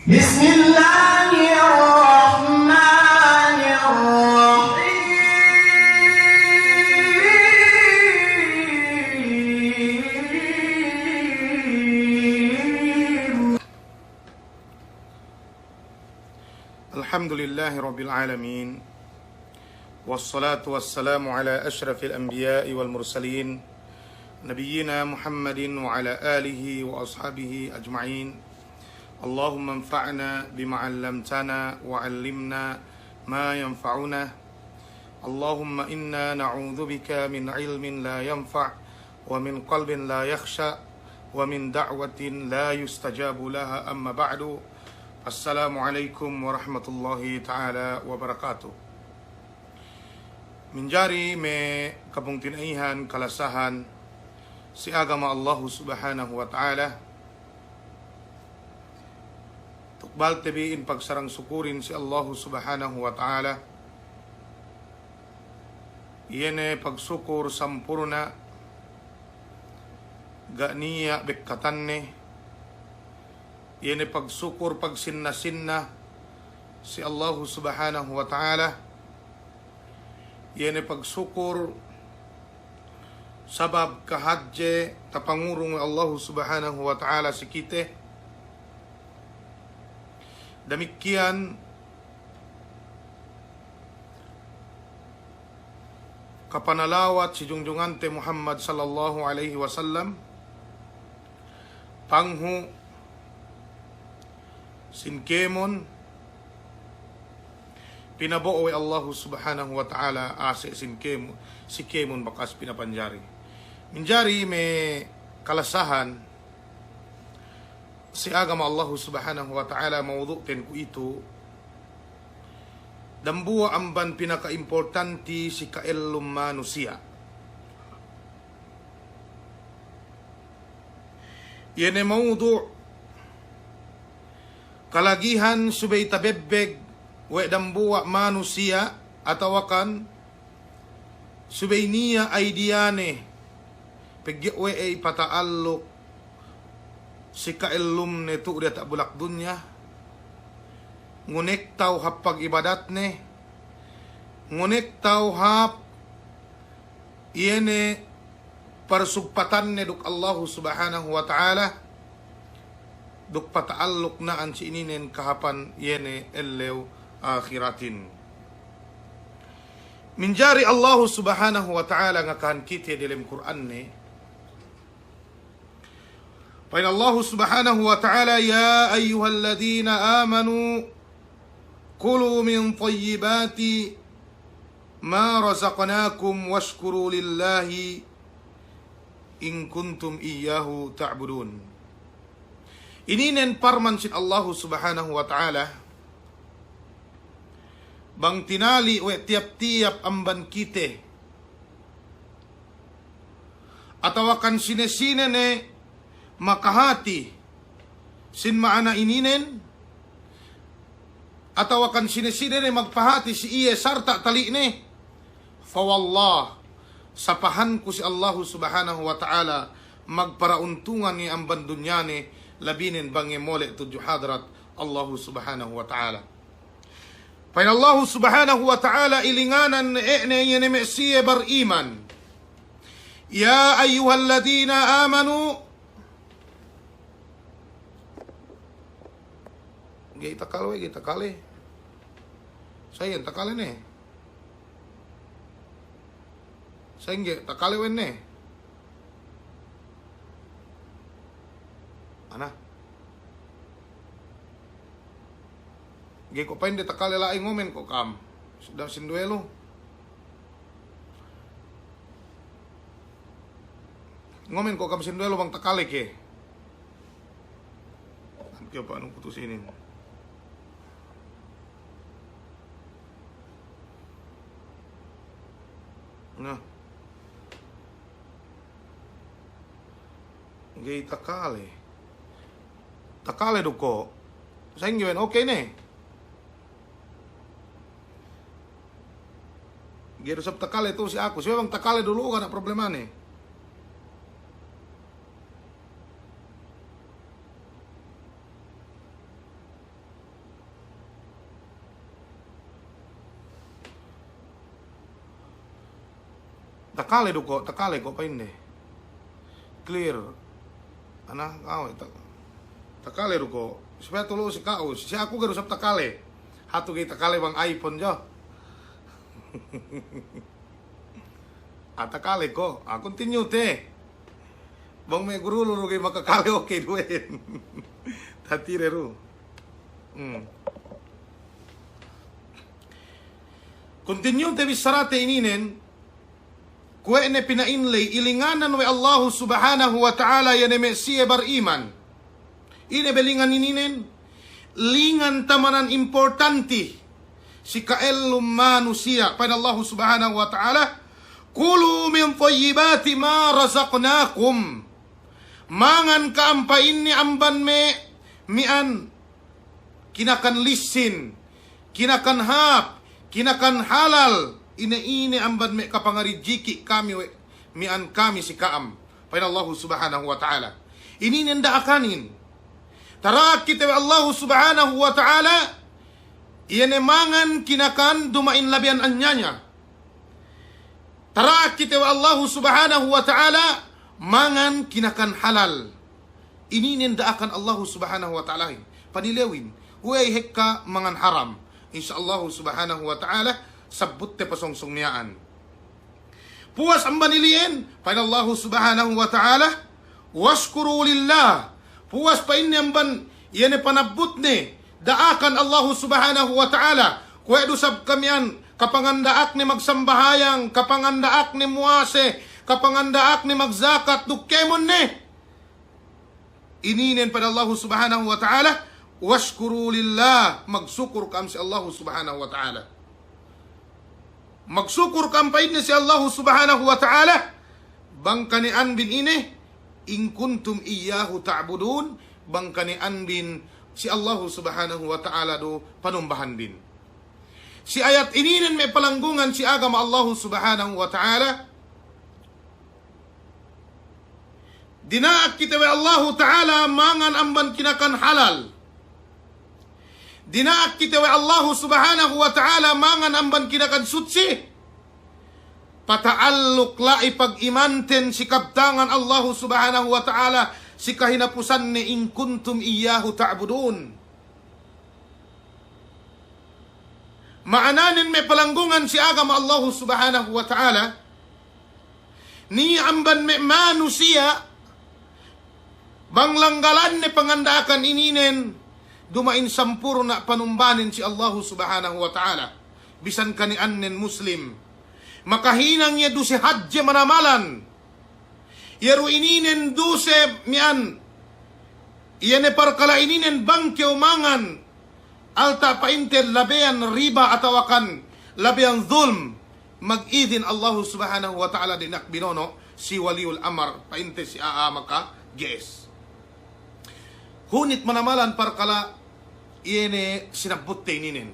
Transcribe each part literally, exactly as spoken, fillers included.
بسم الله الرحمن الرحيم. الحمد لله رب العالمين. والصلاة والسلام على أشرف الأنبياء والمرسلين، نبينا محمد وعلى آله وأصحابه أجمعين. اللهم انفعنا بما علمتنا وعلمنا ما ينفعنا. اللهم إنا نعوذ بك من علم لا ينفع ومن قلب لا يخشع ومن دعوة لا يستجاب لها، أما بعد. السلام عليكم ورحمة الله تعالى وبركاته. Minjari me' kapungtina'ihan kalasahan si agama Allahu Subhanahu wa Ta'ala, tukbalte bi in pagsarang-sukurin si Allahu Subhanahu wa Ta'ala, iye ne pagsukur sampurna', ga' niya' bekkatanne, iye ne pagsukur pagsinna-sinna si Allahu Subhanahu wa Ta'ala, iye ne pagsukur sabab kahadje tapangurung we' Allahu Subhanahu wa Ta'ala si kite. Damikkiyan kapanalawat si jungjungante Muhammad sallallahu alaihi wasallam, panghu' sin kēmon, pinabo'o we' Allahu Subhanahu wa Ta'ala ase' sin kēmon, si kēmon bakas pinapanjari. Minjari me' kalasahan si agama Allahu Subhanahu wa Ta'ala, mawdu'ten kuwe'itu dambuwa' amban pinakaimportanti si ka'ellum manusiya'. Iye ne mawdu' kalagihan subey tabebbeg we' dambuwa' manusiya' atawakan subey niya' aidiyane, pegge' we'ey pata'alluk si ka'ellumne tu'u diyata' bulak dunya, ngunektaw hap pag'ibadatne, ngunektaw hap iye ne parsugpatanne duk Allahu Subhanahu wa Ta'ala, duk pata'alluk na'an si ininen kahāpan iye ne ellew ahiratin. Minjari Allahu Subhanahu wa Ta'ala ngakahan kite delem Kur'anne. Pa'in Allahu Subhanahu wa Ta'ala, يا أيها الذين آمنوا كلوا من طيبات ما رزقناكم واشكروا لله إن كنتم إياه تعبدون. Ininen parman sin Allahu Subhanahu wa Ta'ala, bang tinali' we' tiyap-tiyap amban kite, atawakan sine-sine ne makahati sin ma'ana ininen, atawakan sine-sine ne magpahati si iye sarta' tali'ne, fa wallah, sapahanku si Allahu Subhanahu wa Ta'ala, magparauntungan iye amban dunyane, labinen bang iye mole' tudju hadrat Allahu Subhanahu wa Ta'ala. Pa'in Allahu Subhanahu wa Ta'ala, ilinganan ne, e, ne, iye ne me' siye bariman. يا أيها الذين آمنوا. Ga'i takale we', ga'i takale. Sa iyan takale ne. Sa'ingge takale we' ne. Ana. Ga'i ko' pa'inde takale la'i, ngomen ko' kam. Sudah sinduwe lu. Ngomen ko' kam sinduwe lu bang takale ke. An kiyo pa anu putus inin. Nah. Ga'i takale. Takale du ko'. Sa'ingge wen, oke ne. Ga'i du sab takale tu si aku. Si we' bang takale du lu ga' niya' problemane. Takale du ko', takale ko' pa'inde. Clear. Ana, awe', ta-, takale du ko'. Supaya tulu si ka'u, si aku ga'i du isab takale. Hatu ga'i takale bang iPhone jo. Ah, takale ko'. Ah, continue te. Bang me' guru lu ga'i makakale, oke duwehin. Tatire du. Hmm. Continue te bissarate ininen. Kuwe' ne pina'in ley, ilinganan we' Allahu Subhanahu wa Ta'ala iye ne me' siye bariman. Ine be lingan ininen? Lingan tamanan importanti si ka'ellum manusiya'. Pa'in Allahu Subhanahu wa Ta'ala, "Kulu min tayyibati ma razaqnakum." Mangan ka'am pa'inne amban me' mi'an kinakan lissin, kinakan hāp, kinakan halal, ine-ine amban me' kapangarijiki' kami we', mi'an kami si ka'am. Pa'in Allahu Subhanahu wa Ta'ala. Ininen da'akanin. Tara'ak kite we' Allahu Subhanahu wa Ta'ala, iye ne mangan kinakan duma'in labeyan anyanya. Tara'ak kite we' Allahu Subhanahu wa Ta'ala, mangan kinakan halal. Ininen da'akan Allahu Subhanahu wa Ta'alahin. Panilewin, we'ey hekka mangan haram. Insya Allahu Subhanahu wa Ta'ala, sabbutte pasongsong miya'an. Puwas amban ili'en, pa'in Allahu Subhanahu wa Ta'ala, "Washkuru lillah." Puwas pa'inne amban iye ne panabbutne, da'akan Allahu Subhanahu wa Ta'ala. Kuwe' du isab kami'an, kapanganda'akne magsambahayang, kapanganda'akne muwase, kapanganda'akne magzakat, duk kēmon ne. Ininen pa'in Allahu Subhanahu wa Ta'ala, "Washkuru lillah," magsukur ka'am si Allahu Subhanahu wa Ta'ala. Magsukur ka'am pa'inne si Allahu Subhanahu wa Ta'ala, bang kani'anbin ine, "In kuntum iyyahu ta'budun," bang kani'anbin si Allahu Subhanahu wa Ta'ala du panumbahanbin. Si ayat ininen me' palanggungan si agama Allahu Subhanahu wa Ta'ala, dina'ak kite we' Allahu Ta'ala mangan amban kinakan halal. Dina'ak kite we' Allahu Subhanahu wa Ta'ala mangan amban kinakan sutsi. Pata'alluk la'i pag'imanten si kabtangan Allahu Subhanahu wa Ta'ala si kahinapusanne, "In kuntum iyyahu ta'budun." Ma'ananen me' palanggungan si agama Allahu Subhanahu wa Ta'ala, niya' amban me' manusiya', bang langgalanne panganda'akan ininen, duma'in sampurna' panumbanen si Allahu Subhanahu wa Ta'ala, bisan kani'annen Muslim. Makahinang iye duse hadje manamalan. Iye du ininen duse mi'an. Iye ne parkala' ininen bang kew mangan alta' pa'inte labeyan riba atawakan labeyan zulm, mag'idin Allahu Subhanahu wa Ta'ala dina'ak binono' si waliyul amar pa'inte si a'a maka ge'es. Hunit manamalan parkala' iye ne sinabbutte ininen.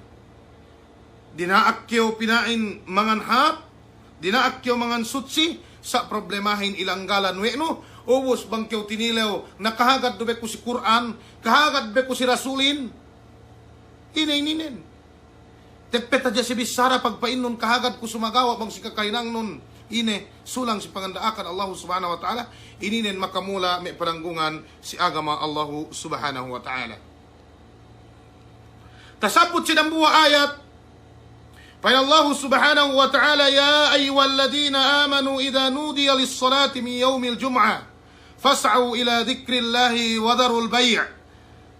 Dina'ak kew pina'in mangan hāp, dina'ak kew mangan sutsi, sa' problemahin ilanggalan we' nu, ubus bang kew tinilew, na kahagad du be ku si Kur'an, kahagad be ku si Rasulin. Ine ininen. Teppet hadja si bissara pagpa'innun kahagad ku sumagawa' bang si kakahinangnun. Ine, sulang si panganda'akan Allahu Subhanahu wa Ta'ala, ininen makamula me' pananggungan si agama Allahu Subhanahu wa Ta'ala. Tasabbut si dambuwa' ayat. Pa'in Allahu Subhanahu wa Ta'ala, "Ya ayyuhalladhina amanu idha nudiya lis-salati min yawmil jum'ah fas'aw ila dhikrillahi wa dharul bay'.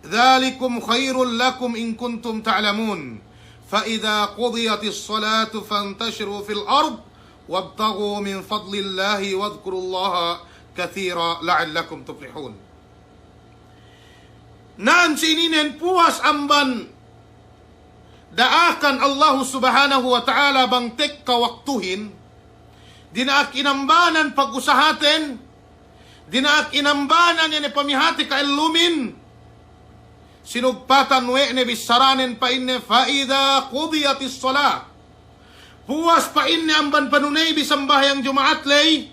Dhalikum khayrun lakum in kuntum ta'lamun. Fa idha qudiyatis salatu fantashiru fil ard wabtaghu min fadlillahi wadhkurullaha kathira la'allakum tuflihun." Na'an si ininen puwas amban da'akan Allahu Subhanahu wa Ta'ala bang tekka waktuhin, dina'ak inambanan pag-usahaten, dina'ak inambanan iye ne pamihate ka'ellumin, sinugpatan we' ne bissaranen pa'inne, "Fa idha qudiyatis salah." Puwas pa'inne amban panuneybi sambahayang Juma'at ley,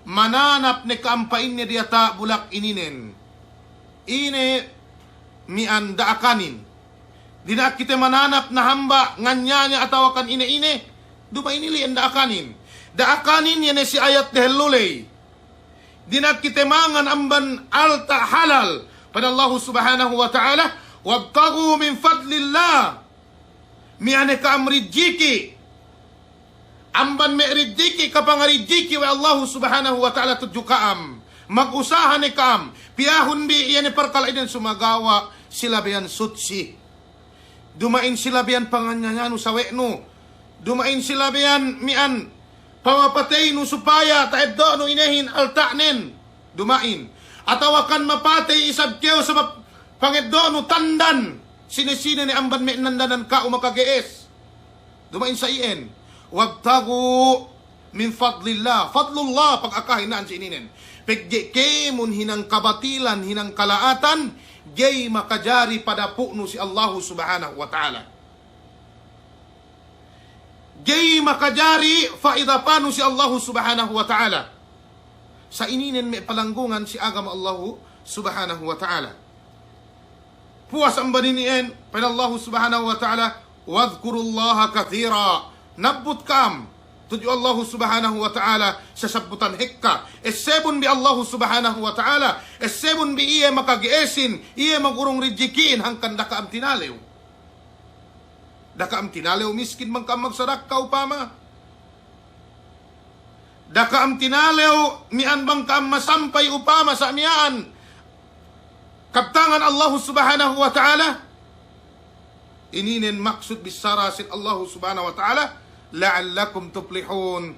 mananap ne ka'am pa'inne diyata' bulak ininen. Ine mi'an da'akanin. Dina'ak kite mananap na hamba' nganyanya atawakan ine-ine, duma'in ili'en da'akanin. Da'akanin iye ne si ayat dehellu ley. Dina'ak kite mangan amban alta' halal. Pa'in Allahu Subhanahu wa Ta'ala, "Wabtaghu min fadlillah." Miya'an ne ka'am rijiki'. Amban me' rijiki' kapangarijiki' we' Allahu Subhanahu wa Ta'ala tudju ka'am. Magusaha ne ka'am. Piyahun bi iye ne parkala' inin sumagawa' sila beyan sutsi. Duma'in sila beyan panganyayanu sawe'nu. Duma'in sila beyan miya'an pamapateynu supaya ta'eddo'nu inehin alta'nen. Duma'in. Atawa kan mapatey isab kew sabab pangeddo'nu tandan. Sine-sine ne amban me' nandanan ka'u makage'es. Duma'in sa iyan. Wabtaghu min fadlillah. Fadlullah, pag'akahin na'an si ininen. Pegge' kēmon hinang kabatilan, hinang kala'atan, ga'i makajari padapu'nu si Allahu Subhanahu wa Ta'ala. Ga'i makajari fa'ida panu si Allahu Subhanahu wa Ta'ala. Sa ininen me' palanggungan si agama Allahu Subhanahu wa Ta'ala. Puwas amban ini'en, pa'in Allahu Subhanahu wa Ta'ala, "Wadhkurullaha kathira." Nabbut ka'am tudju Allahu Subhanahu wa Ta'ala sasabbutan hekka. Essebun bi Allahu Subhanahu wa Ta'ala, essebun bi iye makage'esin, iye magurung rijiki'in hangkan da'a ka'am tinalew. Da'a ka'am tinalew miskin bang ka'am magsadakka upama. Da'a ka'am tinalew miya'an bang ka'am masampay upama sa' miya'an kabtangan Allahu Subhanahu wa Ta'ala. Ininen maksud bissara sin Allahu Subhanahu wa Ta'ala, "La'allakum tuflihun."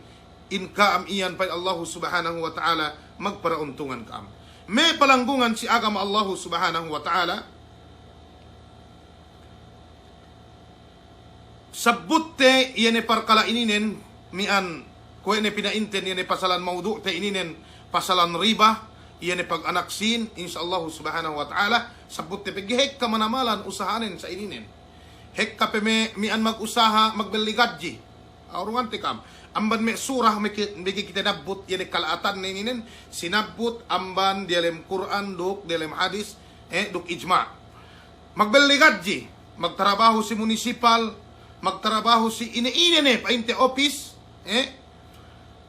In ka'am iyan pa'in Allahu Subhanahu wa Ta'ala magparauntungan ka'am. Me' palanggungan si agama Allahu Subhanahu wa Ta'ala, sabbutte iye ne parkala' ininen miya'an kuwe' ne pina'inten iye ne pasalan mawdu'te ininen pasalan riba, iye ne pag'anak sīn, insya Allahu Subhanahu wa Ta'ala, sabbutte pegge' hekka manamalan usahanen sa ininen. Hekka pe me' miya'an magusaha, magbelli gadji. Aurungante ka'am. Amban me' sura me' ki-, me' kite nabbut iye ne kala'atanne ininen, sinabbut amban diyalem Kur'an duk diyalem hadis, eh, duk ijma'. Magbelli gadji, magtarabahu si munisipal, magtarabahu si ine-ine ne, pa'inte opis, eh,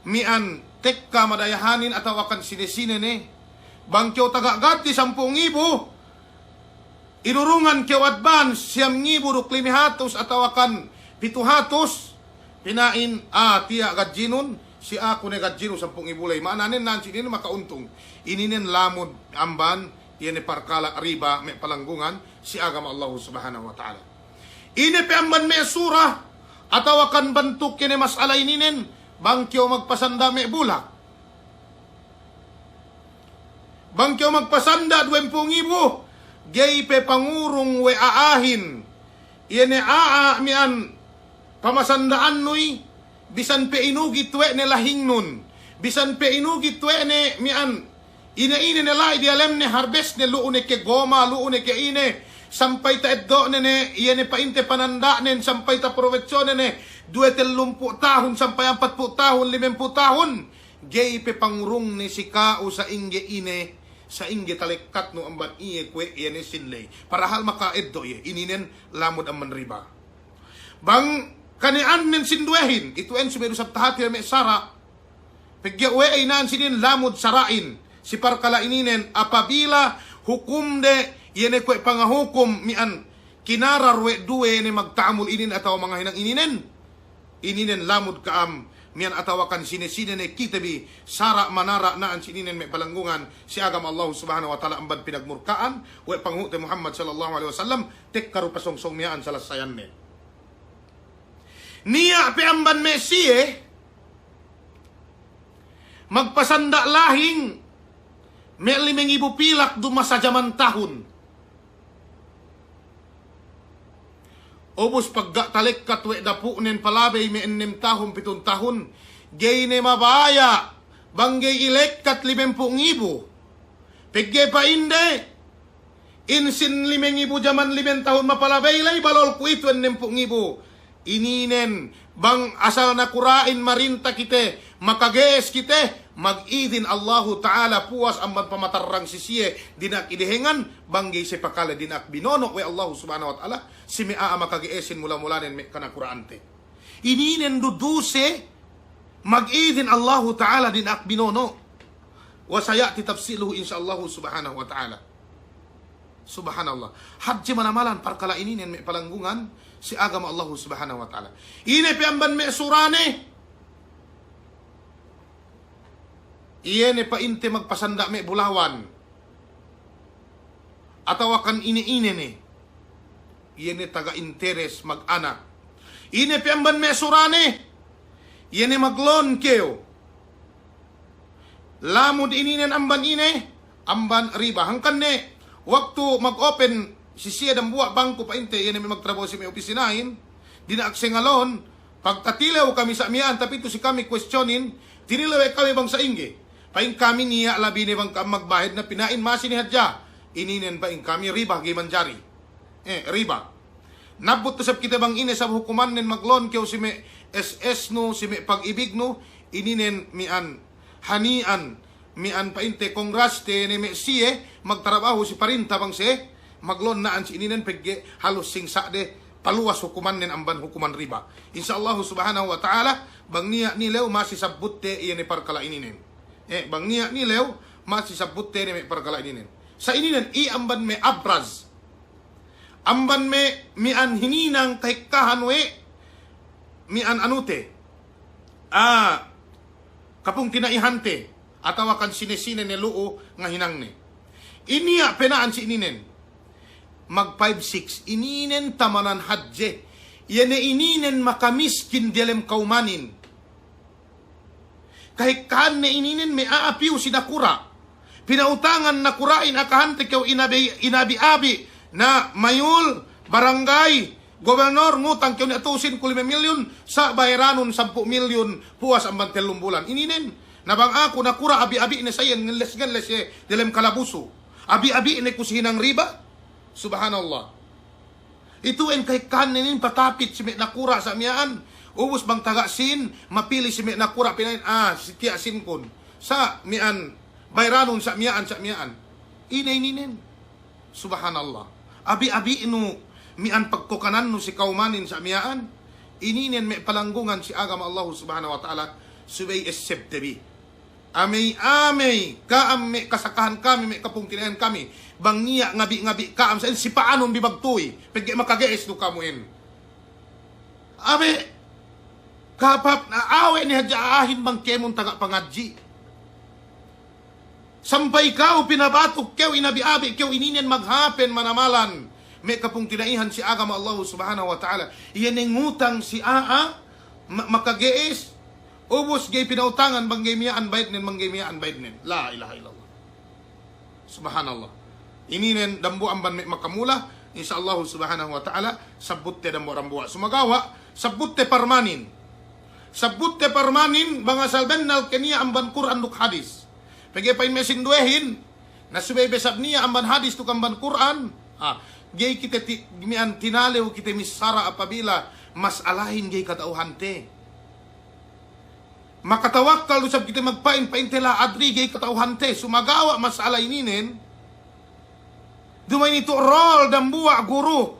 miya'an tekka madayahanin atawa kan sine-sine ne, bang kew taga' gadji sampū' ngibu, inurungan kew advance siyam ngibu duk lime hatus atawa kan pitu hatus, pina'in, ah, tiya' gadjinun, si aku ne gadjinu sampū' ngibu ley. Ma'ananen na'an si ininen makauntung. Ininen lamud amban iye ne parkala' riba me' palanggungan si agama Allahu Subhanahu wa Ta'ala. Ine pe amban me' sura atawa kan bantuk iye ne mas'ala ininen, bang kew magpasanda' me' bulak. Bang kew magpasanda' duwempū' ngibu, ga'i pe pangurung we' a'ahin. Iye ne a'a miya'an pamasanda'annuy, bisan pe inugit we' ne lahingnun, bisan pe inugit we' ne miya'an ine-ine ne la'i diyalem ne harbes ne, lu'u ne ke goma, lu'u ne ke ine, sampay ta'eddo' ne ne, iye ne pa'inte pananda'nen, sampay taprowetso ne ne, duwe tellumpū' tahun, sampay ampatpū' tahun, limempū' tahun, ga'i pe pangurungne si ka'u sa'ingge ine, sa'ingge talekkatnu amban iye kuwe' iye ne sīn ley. Padahal maka'eddo' iye, ininen lamud amban riba. Bang kaniya'annen sinduwehin, itu'en subey du sab tahati we' me' sara'. Pegge' we'ey na'an sinin lamud sara'in. Si parkala' ininen, apabila hukumde, iye ne kuwe' pangahukum miya'an kinarar we' duwe ne magta'amul inin atawa mangahinang ininen. Ininen lamud ka'am miya'an atawa kan sine-sine ne kite bi sara' manara' na'an si ininen me' palanggungan si agama Allahu Subhanahu wa Ta'ala amban pinagmurka'an we' pangahu'te Muhammad sallallahu alaihi wasallam, tekka du pasongsong miya'an salassayanne. Niya' pe amban me' siye magpasanda' lahing me' lime ngibu pilak du masa jaman tahun. Ubus pagga' talekkat we' dapu'nen palabey me' ennem tahun, pitun tahun, ga'i ne mabaya' bang ga'i ilekkat limempū' ngibu. Pegge' pa'inde, in sīn lime ngibu jaman limen tahun mapalabey ley, balol kuwe'itu ennempū' ngibu. Ininen, bang asal nakura'in marinta kite, makage'es kite, mag'idin Allahu Ta'ala puwas amban pamatarrang si siye dina'ak idehengan, bang ga'i siye pakale dina'ak binono' we' Allahu Subhanahu wa Ta'ala, si me' a'a makage'esin mula-mulanen me' kanakura'ante. Ininen du duse, Mag'idin Allahu Ta'ala dina'ak binono'. Wa saya'ti tafsiluhu insya Allahu subhanahu wa ta'ala. Subhanallah. Hadje manamalan parkala' ininen me' palanggungan si agama Allahu subhanahu wa ta'ala. Ine pe amban me' surane. Iye ne pa'inte magpasanda' me' bulawan. Atawa kan ine-ine ne. Iye ne taga interes mag'ana. Ine pe amban me' surane. Iye ne maglon kew. Lamud ininen amban ine, amban riba. Hangkan ne, waktu mag-open si siye dambuwa' bangku pa'inte, iye ne me' magtrabahu si me' opisinahin, dina'ak siye ngalon, pagtatilew kami sa' miya'an, tapi tu si kami kuwestiyonin, tinilew we' kami bang sa'ingge. Pa'in kami niya' labi ne bang ka'am magbahed na pina'in masi ne hadja. Ininen pa'in kami riba ga'i manjari. Eh, riba. Nabbut tu sab kite bang ine sab hukumannen maglon kew si me' S S nu, si me' pag-ibig nu, ininen mi'an hani'an, mi'an pa'inte congrats te ne me' siye, magtrabahu si parinta bang siye, maglon na'an si ininen pegge' halus singsa' de, paluwas hukumannen amban hukuman riba. Insya Allahu subhanahu wa ta'ala, bang niya' nilew masi sabbutte iye ne parkala' ininen. Eh, bang niya' nilew masi sabbutte ne me' parkala' ininen. Sa' ininen, i amban me' abraz. Amban me' mi'an hininang kahekkahan we' mi'an anute. Ah, kapungtina'ihante, atawa kan sine-sine ne lu'u ngahinangne. Iniya' pe na'an si ininen. Mag five six, ininen tamanan hadje. Iye ne ininen makamiskin diyalem kawmanin. Kahekkahanne ininen me' a'a piyu si nakura'. Pina'utangan nakura'in akahante kew inabi-, inabi-abi na mayul, barangay, gobelnor, ngutang kew niya' tu'u sīnkū lime milyun, sa' bayaranun sampū' milyun, puwas amban tellum bulan. Ininen, na bang aku nakura' abi-abi'ne sa' iyan ngelles-ngelles iye delem kalabusu. Abi-abi'ne ku si hinang riba. Subhanallah. Itu'en kahekkahanne inin patapit si me' nakura' sa' miya'an. Ubus bang taga sīn, mapili si me' nakura' pina'in, ah, si tiya' sīnkun. Sa' miya'an, bayaranun sa' miya'an, sa' miya'an. Ine ininen. Subhanallah. Abi-abi'nu, mi'an pagkokanannu si kawmanin sa' miya'an. Ininen me' palanggungan si agama Allahu subhanahu wa ta'ala, subey essebte bi. Amey-amey, ka'am me' kasakahan kami, me' kapungtina'ihan kami. Bang niya' ngabi'-ngabi' ka'am, sa'in sipa'anun bi bagtuy. Pegge' makage'es du kamu'in. Abe', kapap, na awe' ne hadja a'ahin bang kēmon taga pangadji'. Sampay ka'u pinabatuk kew, inabi-abi' kew ininen maghapen manamalan. Me' kapungtina'ihan si agama Allahu subhanahu wa ta'ala. Iye ne ngutang si a'a, ma-, makage'es, ubus ga'i pina'utangan bang ga'i miya'an bayednen, bang ga'i miya'an bayednen. La ilaha illallah. Subhanallah. Ininen dambuwa' amban me' makamula, insya Allahu subhanahu wa ta'ala, sabbutte dambuwa'-dambuwa'. Sumagawa', sabbutte parmanin. Sabbutte parmanin, bang asal bennal ke niya' amban Kur'an duk hadis. Pegge' pa'in me' sinduwehin, na subey be sab niya' amban hadis duk amban Kur'an. Ah, ga'i kite ti-, mi'an tinalew kite missara apabila mas'alahin ga'i kata'uhante. Makatawakkal du sab kite magpa'in, pa'inte la adri ga'i kata'uhante, sumagawa' mas'ala ininen. Duma'in itu role dambuwa' guru.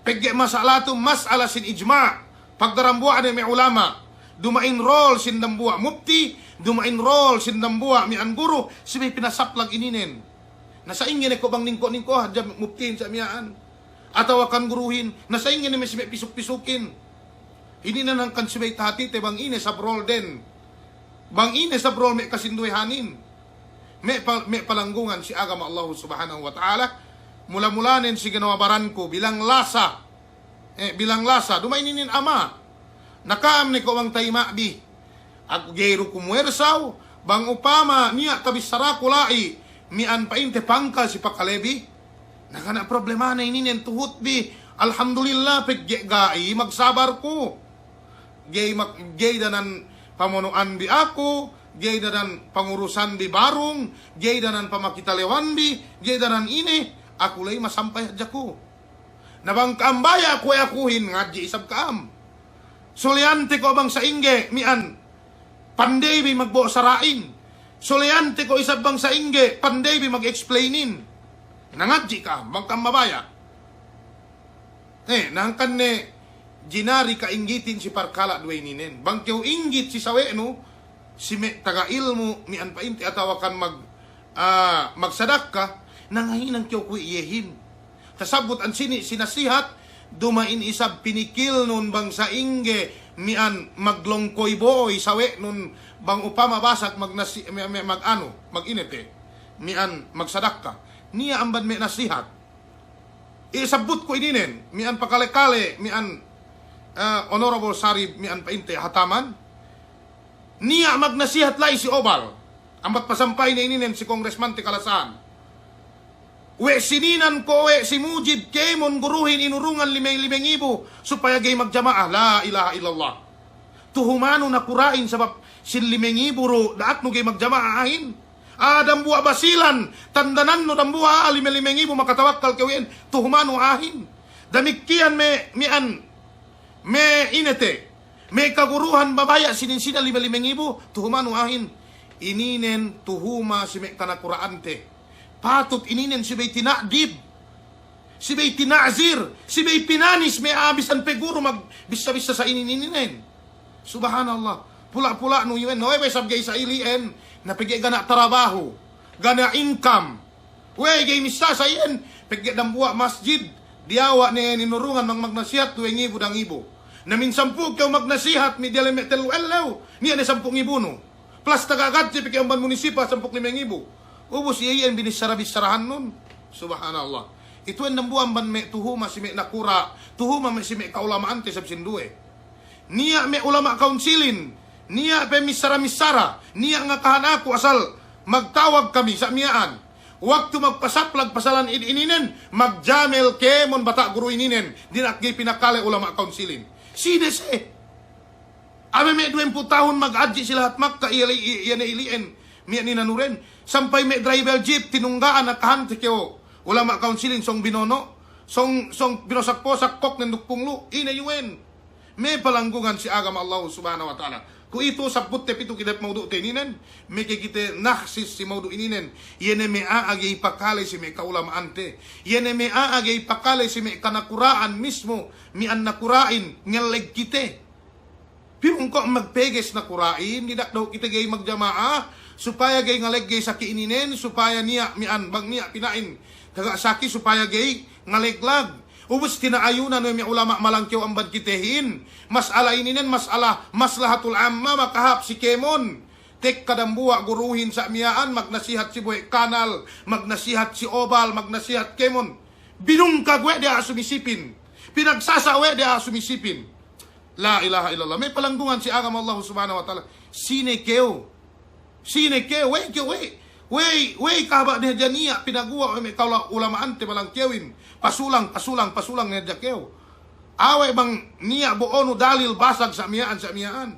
Pegge' mas'ala tu mas'ala sin ijma'. Pagdarambuwa' ne me' ulama'. Duma'in role sin dambuwa' mufti, duma'in role sin dambuwa' mi'an guru, subey pinasaplag ininen. Na sa'ingge ne ko' bang ningko'-ningko' hadja muftihin sa' miya'an. Atawa kan guruhin, na sa'ingge ne me' si me' pisuk-pisukin. Ininen hangkan subey tahatite bang ine sab role den. Bang ine sab role me' kasinduwehanin. Me' pa-, me' palanggungan si agama Allahu subhanahu wa ta'ala. Mula-mulanen si ginawa baranku, bilang lasa. Eh, bilang lasa, duma'in inin ama. Na ka'am ne ko' bang tayima' bi. Aku ga'i du ku muwersaw, bang upama niya' tabissaraku la'i, mi'an pa'inte pangkal si pakalebi. Na kana' problemane ininen tuhut bi, alhamdulillah, pegge' ga'i magsabar ku. Ga'i mag-, ga'i danan pamono'an bi aku, ga'i danan pangurusan bi barung, ga'i danan pamakitalewan bi, ga'i danan ine, aku la'i masampay hadja ku. Na bang ka'am baya' kuwe' akuhin, ngadji' isab ka'am. Soleyante ko' bang sa'ingge mi'an pandey bi magbo'o sara'in. Soleyante ko' isab bang sa'ingge pandey bi mag-explainin. Na ngadji' ka'am, bang ka'am mabaya'. Eh, na hangkan ne jinari ka'inggitin si parkala' duwe ininen. Bang kew inggit si sawe'nu, si me' taga ilmu', mi'an pa'inte atawa kan mag-, ah, magsadakka, nangahinang kew kuwe' iyehin. Tasabbut ensini' si nasihat, duma'in isab pinikilnun bang sa'ingge mi'an maglongkoy bo'oy sawe'nun bang upama basag magnasi-, me', me', maganu, maginete, mi'an magsadakka. Niya' amban me' nasihat. Isabbutku ininen, mi'an pakale-kale, mi'an, eh, Honorable Sarip, mi'an pa'inte Hataman. Niya' magnasihat la'i si Obal. Ambat pasampayne ininen si Congressman te kalasahan. We' sininan ko' we' si Mujib kēmon guruhin inurungan lime, lime ngibu supaya ga'i magjama'a. La ilaha illallah. Tuhumanu nakura'in sabab sin lime ngibu du da'aknu ga'i magjama'a a'ahin. Ah, dambuwa' Basilan, tandanannu dambuwa', ah, lime, lime ngibu makatawakkal kew iyan. Tuhumanu a'ahin. Damikkiyan me', mi'an, me' inete. Me' kaguruhan mabaya' sinin-sinin lime, lime ngibu, tuhumanu a'ahin. Ininen tuhuma si me' kanakura'ante. Patut ininen subey tina'dib, subey tina'zir, subey pinanis me' a'a bisan pe guru magbissa-bissa sa inin-ininen. Subhanallah. Pula'-pula'nu iwen, we' be sab ga'i sa ili'en, na pegge' ga' niya' tarabahu, ga' niya' income. We' ga'i missā sa iyan, pegge' dambuwa' masjid, diyawa' ne inurungan mag-, magnasihat duwe ngibu, da ngibu. Na min sampū' kew magnasihat, mi diyalem me' tellu ellew, niya' ne sampū' ngibunu. Plus taga gadji pe kew amban munisipal sampū' lime ngibu. Ubus iye iyan binissara-bissarahannun. Subhanallah. Itu'en dambuwa' amban me' tuhuma si me' nakura', tuhuma me' si me' kaulama'ante sab sinduwe. Niya' me' ulama' kaunsilin, niya' pe missara-missara, niya' ngakahan aku asal magtawag kami sa' miya'an. Waktu magpasaplag pasalan id ininen, magjamel kēmon bata' guru ininen, dina'ak ga'i pinakale ulama' kaunsilin. Sine siye? Abe me' duwempū' tahun maghadji' si lahat Makka, iye, iye, iye ne ili'en, miya' ninanuren. Sampay me' driver jeep, tinungga'an akahante kew ulama' kaunsilin sōng binono', sōng, sōng binosak-posak kōk ne duk punglu', ine iwen. Me' palanggungan si agama Allahu Subhanahu wa Ta'ala. Kuwe'itu sabbutte pitu kite maudu' te ininen, me' ke kite nahsis si maudu' ininen, iye ne me' a'a ga'i pakale si me' kaulama'ante, iye ne me' a'a ga'i pakale si me' kanakura'an mismu, mi'an nakura'in ngelleg kite. Pī bungko' magpeges nakura'in, dina'ak dahu' kite ga'i magjama'a, supaya ga'i ngaleg ga'i saki ininen, supaya niya' mi'an bang niya' pina'in taga saki supaya ga'i ngaleglag. Ubus tina'ayunan we' me' ulama' malangkew amban kitehin. Mas'ala ininen, mas'ala maslahatul amma makahāp si kēmon. Tekka dambuwa' guruhin sa' miya'an, magnasihat si Buwe' Kanal, magnasihat si Obal, magnasihat kēmon. Binungkag we' de a'a sumisipin. Pinagsasa' we' de a'a sumisipin. La ilaha illallah. Me' palanggungan si agama Allahu Subhanahu wa Ta'ala. Sine kew? Sine kew? We'ey kew, we'ey, we'ey, we'ey kahaba' ne hadja niya' pinaguwa' we' me' kaula-, ulama'ante malangkewin. Pasulang, pasulang, pasulang ne hadja kew. Awe' bang niya' bo'onu dalil basag sa' miya'an, sa' miya'an.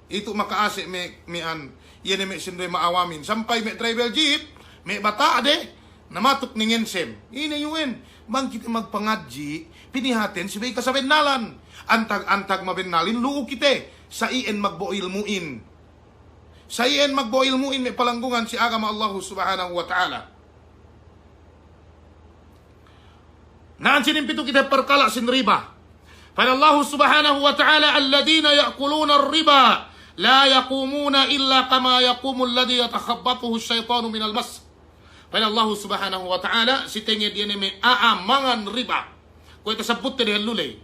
Itu maka'ase' me', mi'an, iye ne me' sinduwe ma'awamin. Sampay me' driver jeep, me' bata'de, namatuk ne ngensem. Ine iwen, bang kite magpangadji', pinihaten subey kasabennalan. Antag-antag mabennalin lu'u kite, sa' iyan magbo'o ilmu'in. Sa' iyan magbo'o ilmu'in me' palanggungan si agama Allahu Subhanahu wa Ta'ala. Na ensinin pitu kite parkala' sin riba. Pa'in Allahu Subhanahu wa Ta'ala, "Alladhina ya'kuluna ar-riba la yaqumuna illa kama yaqumu alladhi yatakhabbathuhu ash-shaytanu minal mass." Pa'in Allahu Subhanahu wa Ta'ala, si tenged iye ne me' a'a mangan riba. Kuwe' tasabbutte dehellu ley.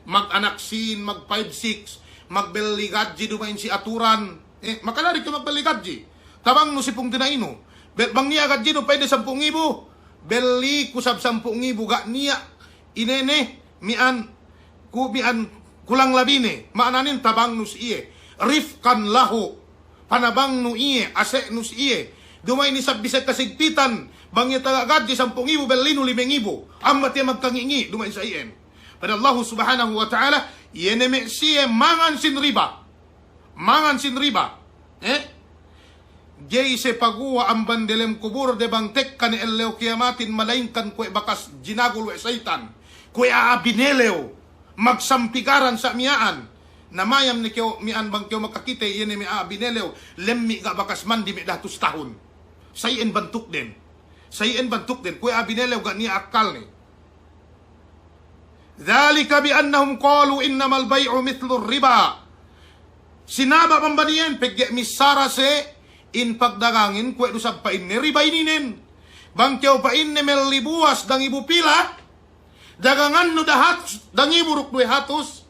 Mag-anak sīn, mag-five six, magbelli gadji duma'in si aturan. Eh, makalari kew magbelli gadji. Tabangnu si pungtina'inu. Be-, bang niya' gadjinu pa'inde sampū' ngibu, belliku sab sampū' ngibu, ga' niya' inene, mi'an, ku-, mi'an kulang labine. Ma'ananen tabangnu si iye. Rifqan lahu. Panabangnu iye, ase'nu si iye. Duma'in isab bisan kasigpitan, bang iye taga gadji sampū' ngibu, bellinu lime ngibu. Ambat iye magkangi'-ngi', duma'in sa' iyan. Pa'in Allahu Subhanahu wa Ta'ala, iye ne me' siye mangan sin riba. Mangan sin riba. Eh? Ga'i siye paguwa' amban delem kuburde bang tekka ne ellew kiyamatin, malayingkan kuwe' bakas jinagul we' seyitan. Kuwe' a'a binelew. Magsampigaran sa' miya'an. Na mayam ne kew mi'an bang kew makakite, iye ne me' a'a binelew, lemmi' ga' bakas mandi me' dahatus tahun. Sa' iyan bantukden. Sa' iyan bantukden. Kuwe' a'a binelew ga' niya' akkalne. Dhalika bi annahum qalu innamal bay'u mithlur riba. Sinabab amban iyan, pegge' missara siye in pagdagangin kuwe' du isab pa'inne riba ininen. Bang kew pa'inne melli buwas dangibu pila, dagangannu dahatus, dangibu duk duwe hatus.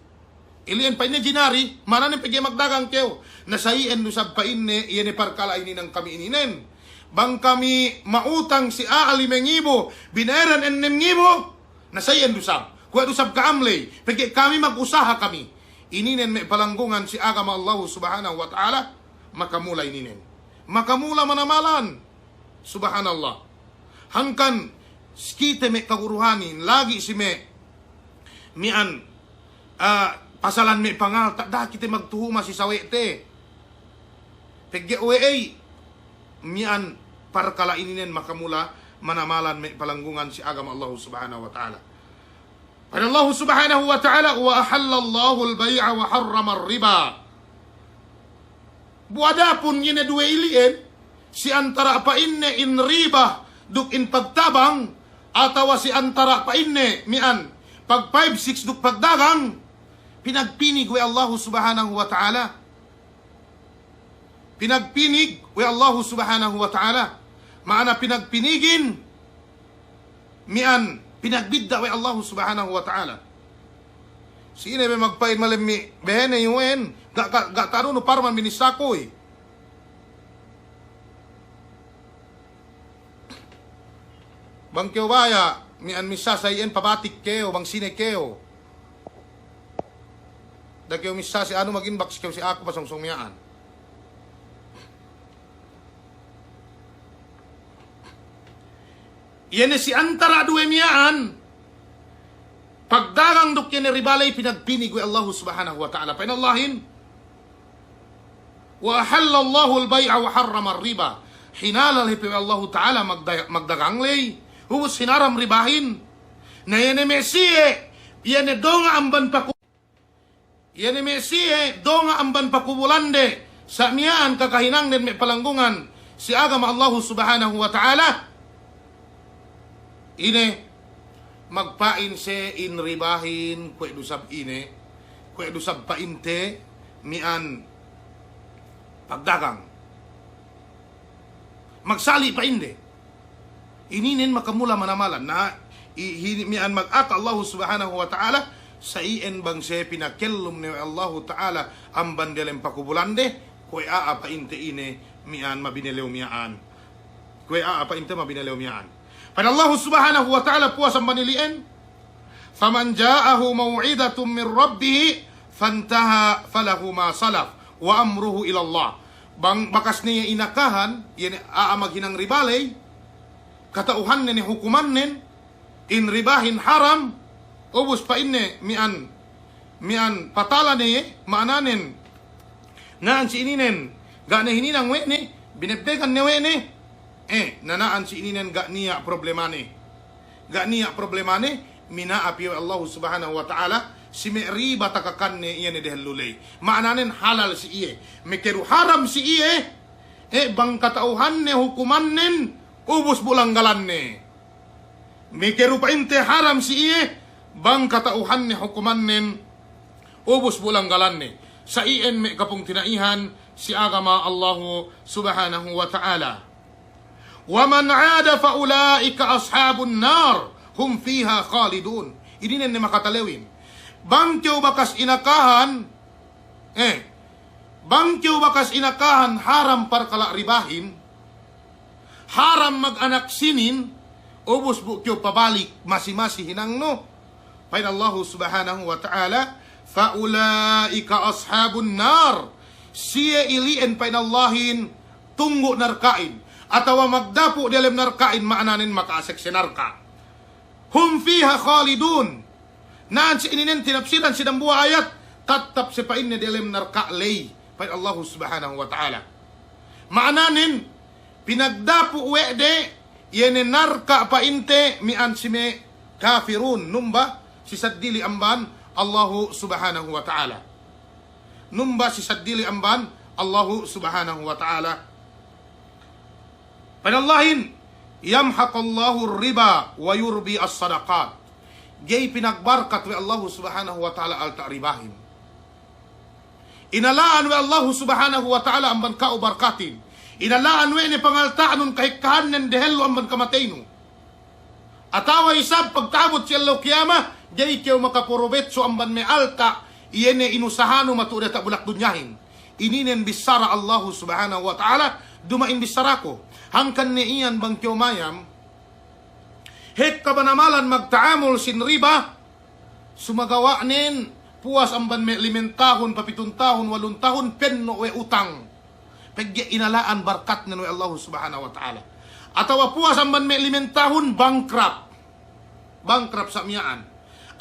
Ili'en pa'inne jinari, ma'ananen pegge' magdagang kew. Na sa iyan du isab pa'inne, iye ne parkala' hininang kami ininen. Bang kami ma'utang si a'a lime ngibu, binayaran ennem ngibu, na sa iyan du isab. Kuwe' du isab ka'am ley, pegge' kami magusaha kami. Ininen me' palanggungan si agama Allahu Subhanahu wa Ta'ala, makamula ininen. Makamula manamalan. Subhanallah. Hangkan si kite me' kaguruhanin, lagi' si me' miya'an, ah, pasalan me' pangalta', da'a kite magtuhuma si sawe'te. Pegge' we'ey miya'an parkala' ininen makamula manamalan me' palanggungan si agama Allahu Subhanahu wa Ta'ala. Pa'in Allahu Subhanahu wa Ta'ala, "Wa ahallallahul bay'a wa harramar riba." Bu adapun iye ne duwe ili'en, si antara' pa'inne in riba duk in pagtabang, atawa si antara' pa'inne miya'an pag five six duk pagdagang, pinagpinig we' Allahu Subhanahu wa Ta'ala. Pinagpinig we' Allahu Subhanahu wa Ta'ala. Ma'ana pinagpinigin, miya'an pinagbidda' we' Allahu Subhanahu wa Ta'ala. Sine be magpa'in malemmi' behene yuwen, ga', ga', ga' ta'anu nu parman binissākuy. Bang kew baya', miya'an missā sa iyan pabatik kew, bang sine kew. Da'a kew missā si anu, mag-inbox kew si aku pasongsong miya'an. Iye ne si antara' duwe miya'an, pagdagang duk iye ne riba ley pinagpinig we' Allahu Subhanahu wa Ta'ala. Pa'in Allahin, "Wa ahallallahul bay'a wa harramar riba." Hinalal hep we' Allahu Ta'ala magda-, magdagang ley. Ubus hinaram ribahin. Na iye ne me' siye, iye ne donga' amban paku-, iye ne me' siye donga' amban pakubulande, sa' miya'an kakahinangden me' palanggungan si agama Allahu Subhanahu wa Ta'ala. Ine, magpa'in siye in ribahin, kuwe' du isab ine, kuwe' du isab pa'inte miya'an pagdagang. Magsali' pa'inde. Ininen makamula manamalan. Na, i-, hi-, miya'an magaka Allahu Subhanahu wa Ta'ala, sa iyan bang siye pinakellum ne we' Allahu Ta'ala amban delem pakubulande, kuwe' a'a pa'inte ine miya'an mabinelew miya'an. Kuwe' a'a pa'inte mabinelew miya'an. Pa'in Allahu Subhanahu wa Ta'ala puwas amban ili'en, "Faman ja'ahu maw'idatun min rabbihi fantaha falahu ma salaf wa amruhu ilallah." Bang bakas ne iye inakahan, iye ne a'a maghinang riba ley, kata'uhanne ne hukumannen, in ribahin haram, ubus pa'inne miya'an, miya'an patala ne iye, ma'ananen, na'an si ininen, ga' ne hininang we' ne, binebbegan ne we' ne, eh, na na'an si ininen ga' niya' problemane. Ga' niya' problemane, mina'ap iye we' Allahu Subhanahu wa Ta'ala, si me' riba takakanne iye ne dehellu ley. Ma'ananen halal si iye. Mekeru haram si iye, eh, bang kata'uhanne hukumannen, ubus bu langgalanne. Mekeru pa'inte haram si iye, bang kata'uhanne hukumannen, ubus bu langgalanne. Sa iyan me' kapungtina'ihan si agama Allahu Subhanahu wa Ta'ala. "Wa man 'ada fa ula'ika ashabun nar, hum fiha khalidun." Ininen ne makatalewin. Bang kew bakas inakahan, eh, bang kew bakas inakahan haram parkala' ribahin, haram mag-anak sinin, ubus bu kew pabalik masi-masi hinangnu. Pa'in Allahu Subhanahu wa Ta'ala, "Fa ula'ika ashabun nar." Siye ili'en pa'in Allahin tunggu' narka'in, atawa magdapu' delem narka'in, ma'ananen maka'asek si narka'. "Hum fiha khalidun." Na'an si ininen tinapsiran si dambuwa' ayat, tattap siye pa'inne delem narka' ley, pa'in Allahu Subhanahu wa Ta'ala. Ma'ananen, pinagdapu' we' de, iye ne narka' pa'inte miya'an si me' kafirun, numba si saddili amban Allahu Subhanahu wa Ta'ala. Numba si saddili amban Allahu Subhanahu wa Ta'ala. Pa'in Allahin, "Yamhaqullahu riba wa yurbi as-sadaqat." Ga'i pinagbarkat we' Allahu Subhanahu wa Ta'ala alta' ribahin. Inala'an we' Allahu Subhanahu wa Ta'ala amban ka'u barkatin. Inala'an we' ne pangalta'nun kahekkahannen dehellu amban kamateynu. Atawa isab pagta'abut si ellew kiyama, ga'i kew makaporobetso amban me' alta' iye ne inusahanu matu'u diyata' bulak dunyahin. Ininen bissara Allahu Subhanahu wa Ta'ala, duma'in bissaraku. Hangkan ne iyan bang kew mayam, hekka banamalan magta'amul sin riba, sumagawa'nen puwas amban me' limen tahun, papitun tahun, walun tahun, penno' we' utang. Pegge' inala'an barkatnen we' Allahu Subhanahu wa Ta'ala. Atawa puwas amban me' limen tahun, bankrupt. Bankrupt sa' miya'an.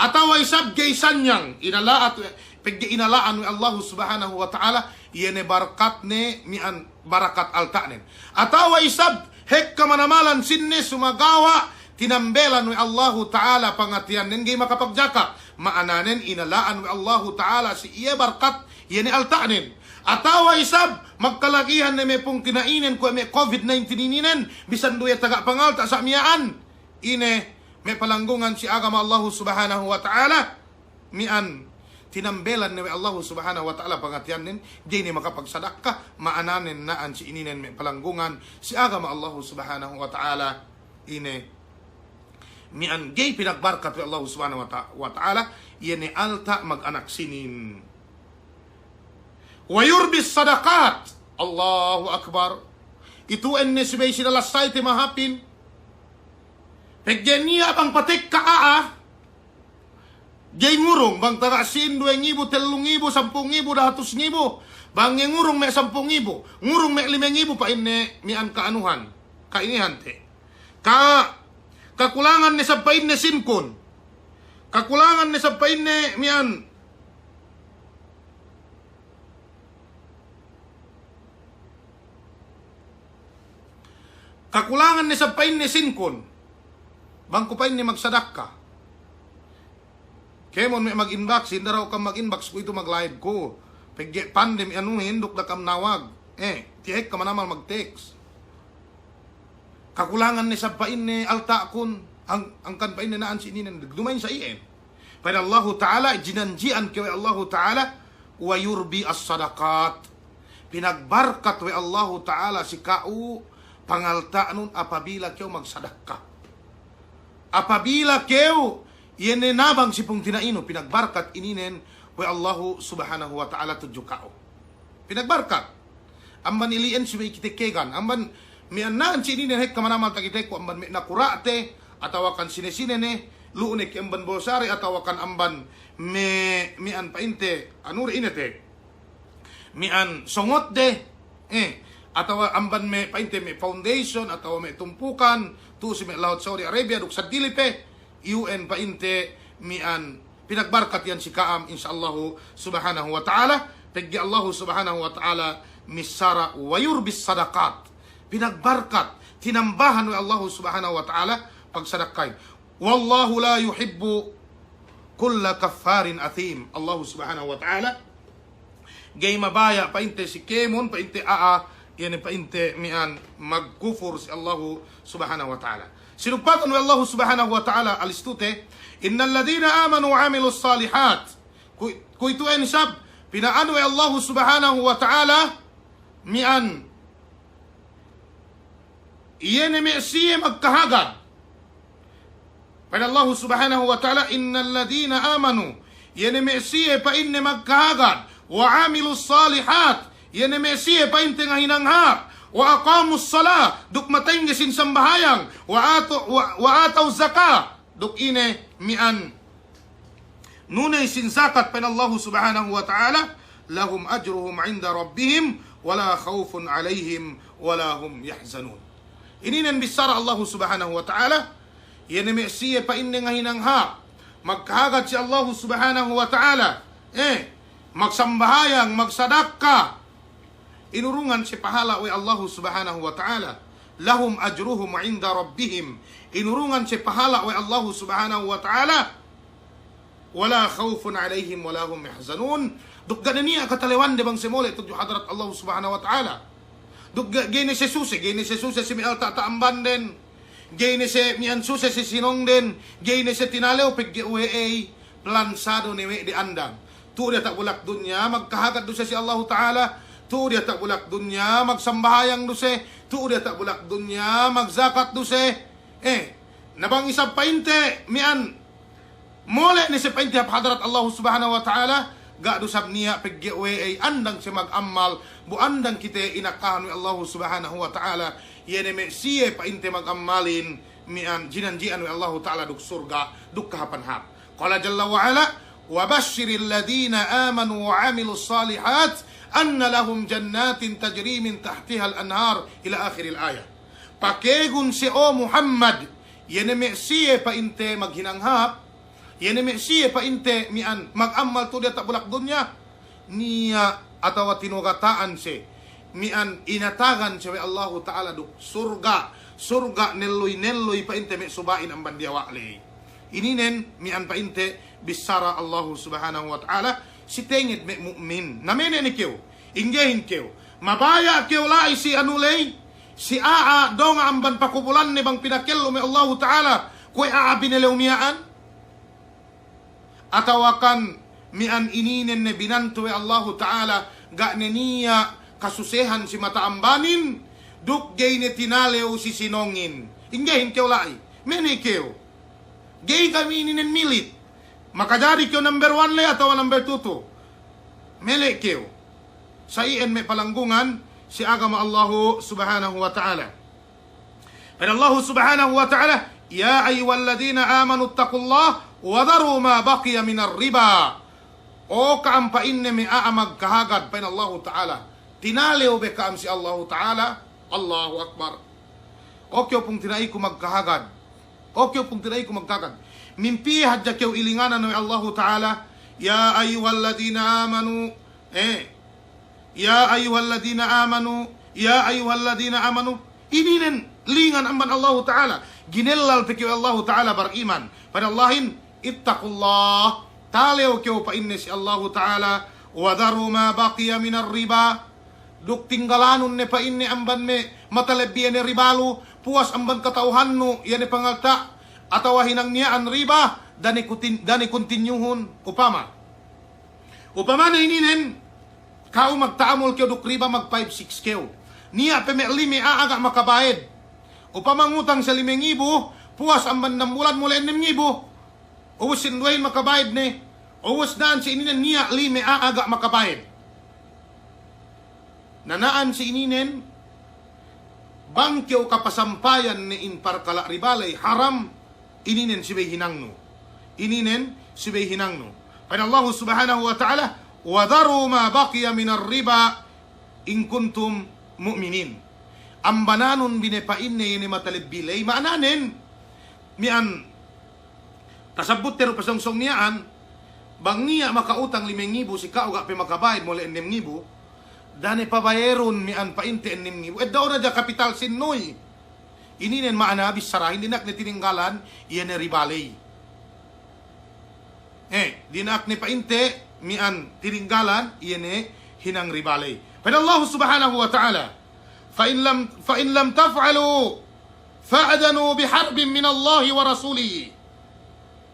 Atawa isab ga'i sanyang, inala'at we', pegge' inala'an we' Allahu Subhanahu wa Ta'ala, iye ne barkatne miya'an barakat alta'nen. Atawa isab hekka manamalan sinne sumagawa' tinambelan we' Allahu Ta'ala pangatiyannen ga'i makapagjaka. Ma'ananen inala'an we' Allahu Ta'ala si iye barkat iye ne alta'nen. Atawa isab magkalagihan ne me' pungtina'inen kuwe' me' covid nineteen ininen, bisan duwe taga pangalta' sa' miya'an. Ine me' palanggungan si agama Allahu Subhanahu wa Ta'ala. Miya'an, tinambelan ne we' Allahu Subhanahu wa Ta'ala pangatiyannen, ga'i ne makapagsadakka, ma'ananen na'an si ininen me' palanggungan si agama Allahu Subhanahu wa Ta'ala, ine, miya'an ga'i pinagbarkat we' Allahu Subhanahu wa Ta-, wa Ta'ala, iye ne alta' mag-anak sinin. Wa yurbis sadaqat. Allahu Akbar. Itu'en ne subey sinalassayte mahāpin. Pegge' niya' bang patekka a'a, ga'i ngurung, bang taga sīn, duwe ngibu, tellu ngibu, sampū' ngibu, dahatus ngibu. Bang iye ngurung me' sampū' ngibu, ngurung me' lime ngibu, pa'inne miya'an ka'anuhan, ka'inehante. Ka-, kakulangan ne isab pa'inne sīnkun. Kakulangan ne isab pa'inne miya'an Kakulangan ne isab pa'inne sīnkun. Bang ku pa'inne magsadakka. Kēmon me' mag-inbox, hinda' daw kam mag-inbox kuwe'itu mag-live ku. Pegge' pandemi anuhin duk da'a kam nawag. Eh, tiya' ekka manamal mag-text. Kakulangan ne isab pa'inne alta'kun. Ang-, angkan pa'inne na'an si ininen. Duma'in sa iyan. Pa'in Allahu Ta'ala, jinanji'an kew we' Allahu Ta'ala, wa yurbi as-sadaqat. Pinagbarkat we' Allahu Ta'ala si ka'u pangalta'nun apabila kew magsadakka. Apabila kew, iye ne nabang si pungtina'inu, pinagbarkat ininen we' Allahu Subhanahu wa Ta'ala tudju ka'u. Pinagbarkat. Amban ili'en subey kite kegan. Amban miya'an na'an si ininen hekka manamal takiteku amban me' nakura'te, atawa kan sine-sine ne, lu'u ne ke amban bolsari, atawa kan amban me', miya'an pa'inte, anu de ine te. Miya'an songotde, eh, atawa amban me' pa'inte me' foundation, atawa me' tumpukan, tu'u si me' lahat Saudi Arabia, duk seddili pe, iyu'en pa'inte miya'an pinagbarkat iyan si ka'am, insya Allahu Subhanahu wa Ta'ala, pegge' Allahu Subhanahu wa Ta'ala missara wa yurbis sadaqat. Pinagbarkat, tinambahan we' Allahu Subhanahu wa Ta'ala pagsadakkahin. Wallahu la yuhibbu kulla kaffarin athim. Allahu Subhanahu wa Ta'ala ga'i mabaya' pa'inte si kēmon, pa'inte a'a, iye ne pa'inte miya'an magkufur si Allahu Subhanahu wa Ta'ala. Sinugpatan we' Allahu Subhanahu wa Ta'ala alistute, innal ladhina amanu wa amilus salihat. Kuwe', kuwe'itu'en isab, pina'an we' Allahu Subhanahu wa Ta'ala, miya'an iye ne me' siye magkahagad. Pa'in Allahu Subhanahu wa Ta'ala, innal ladhina amanu, iye ne me' siye pa'inne magkahagad, wa amilus salihat, iye ne me' siye pa'inte ngahinang hāp, wa aqamus salah, duk matengge sin sambahayang, wa atu-, wa, wa atauz zakah, duk ine miya'an nuney sin zakat, pa'in Allahu Subhanahu wa Ta'ala, lahum ajruhum inda rabbihim, wa la khawfun alayhim, wa la hum yahzanun. Ininen bissara Allahu Subhanahu wa Ta'ala, iye ne me' siye pa'inne ngahinang hāp, magkahagad si Allahu Subhanahu wa Ta'ala, eh, magsambahayang, magsadakka, inurungan siye pahala' we' Allahu Subhanahu wa Ta'ala. Lahum ajruhum inda rabbihim. Inurungan siye pahala' we' Allahu Subhanahu wa Ta'ala. Wa la khawfun alayhim wa la hum yahzanun. Duk ga' ne niya' katalewande bang siye mole' tudju hadarat Allahu Subhanahu wa Ta'ala. Duk ga', ga'i ne siye suse, ga'i ne siye suse si me' alta' ta'ambanden. Ga'i ne siye miya'an suse si sinongden, ga'i ne siye tinalew pegge' we'ey, plansado ne we' de andang. Tu'u diyata' bulak dunya magkahagad du siye si Allahu Ta'ala, tu'u diyata' bulak dunya magsambahayang du siye, tu'u diyata' bulak dunya magjakat du siye. Eh, na bang isab pa'inte miya'an mole' ne siye pa'inte hap hadarat Allahu Subhanahu wa Ta'ala, ga' du sab niya' pegge' we'ey andang siye magammal, bu andang kite inakahan we' Allahu Subhanahu wa Ta'ala, iye ne me' siye pa'inte magammalin, miya'an jinanji'an we' Allahu Ta'ala duk surga', duk kahapan hap. Qala jalla wa ala, "Wa bashshiril ladhina amanu wa amilus salihat, anna lahum jannatin tajri min tahtihal anhar," ila akhiril ayah. Pakegun siye, o Muhammad, iye ne me' siye pa'inte maghinang hap, iye ne me' siye pa'inte miya'an magammal tu'u diyata' bulak dunya, niya' atawa tinogata'an siye, miya'an inatagan siye we' Allahu Ta'ala duk surga', surga' nelluy-nelluy pa'inte me' suba'in amban diyawa' ley. Ininen miya'an pa'inte bissara Allahu Subhanahu wa Ta'ala si tenged me' mu'min. Na mene' ne kew, inggehin kew, mabaya' kew la'i si anu ley, si a'a donga' amban pakubulanne bang pinakellu me' Allahu Ta'ala kuwe' a'a binelew miya'an? Atawakan miya'an ininen ne binantu we' Allahu Ta'ala, ga' ne niya' kasusehan si mata ambanin, duk ga'i ne tinalew si sinongin. Inggehin kew la'i, mene' kew. Ga'i kami ininen milit. Makajari kew number one le atawa number two tu. Mele' kew. Sa' iyan me' palanggungan si agama Allahu Subhanahu wa Ta'ala. Pa'in Allahu Subhanahu wa Ta'ala, "Ya ayyuhalladhina amanu ittaqullaha wa dharu ma baqiya minar riba." O ka'am pa'inne me' a'a magkahagad, pa'in Allahu Ta'ala, tinalew be ka'am si Allahu Ta'ala. Allahu Akbar. O kew pungtina'iku magkahagad. O kew pungtina'iku magkahagad. Mimpi hadja kew ilinganan we' Allahu Ta'ala, "Ya ayyuhalladhina amanu," eh, "Ya ayyuhalladhina amanu, ya ayyuhalladhina amanu." Ininen lingan amban Allahu Ta'ala. Ginellal pe kew we' Allahu Ta'ala bariman. Pa'in Allahin, "Ittaqullah." Talew kew pa'inne si Allahu Ta'ala. "Wa dharu ma baqiya minar riba." Duk tinggalanun ne pa'inne amban me' matalebbi iye ne riba lu, puwas amban kata'uhannu iye ne pangalta' atawa hinang miya'an riba, da'a ne kutin-, da'a ne kuntinyuhun. Upama, upamane ininen, ka'u magta'amul kew duk riba, mag five six kew. Niya' pe me' lime a'a ga' makabayed. Upama ngutang siye lime ngibu, puwas amban ennem bulan mole' ennem ngibu. Ubus sinduwehin makabayed ne. Ubus na'an si ininen niya' lime a'a ga' makabayed. Na na'an si ininen, bang kew kapasampayan ne in parkala' riba ley haram, ininen subey hinangnu. Ininen subey hinangnu. Pa'in Allahu Subhanahu wa Ta'ala, "Wa dharu ma baqiya minar riba in kuntum mu'minin." Ambananun bi ne pa'inne iye ne matalebbi ley, ma'ananen, miya'an tasabbut te du pasongsong miya'an, bang niya' maka'utang lime ngibu, si ka'u ga' pe makabayed mole' ennem ngibu, da'a ne pabayerun miya'an pa'inte ennem ngibu. Eddo'un hadja kapital sinnuy. Ininen ma'ana bissarahin, dina'ak ne tininggalan iye ne riba ley. Eh, dina'ak ne pa'inte miya'an tininggalan iye ne hinang riba ley. Pa'in Allahu Subhanahu wa Ta'ala, "Fa in lam, fa in lam taf'alu fa'dhanu bi harbin minallahi wa rasulihi."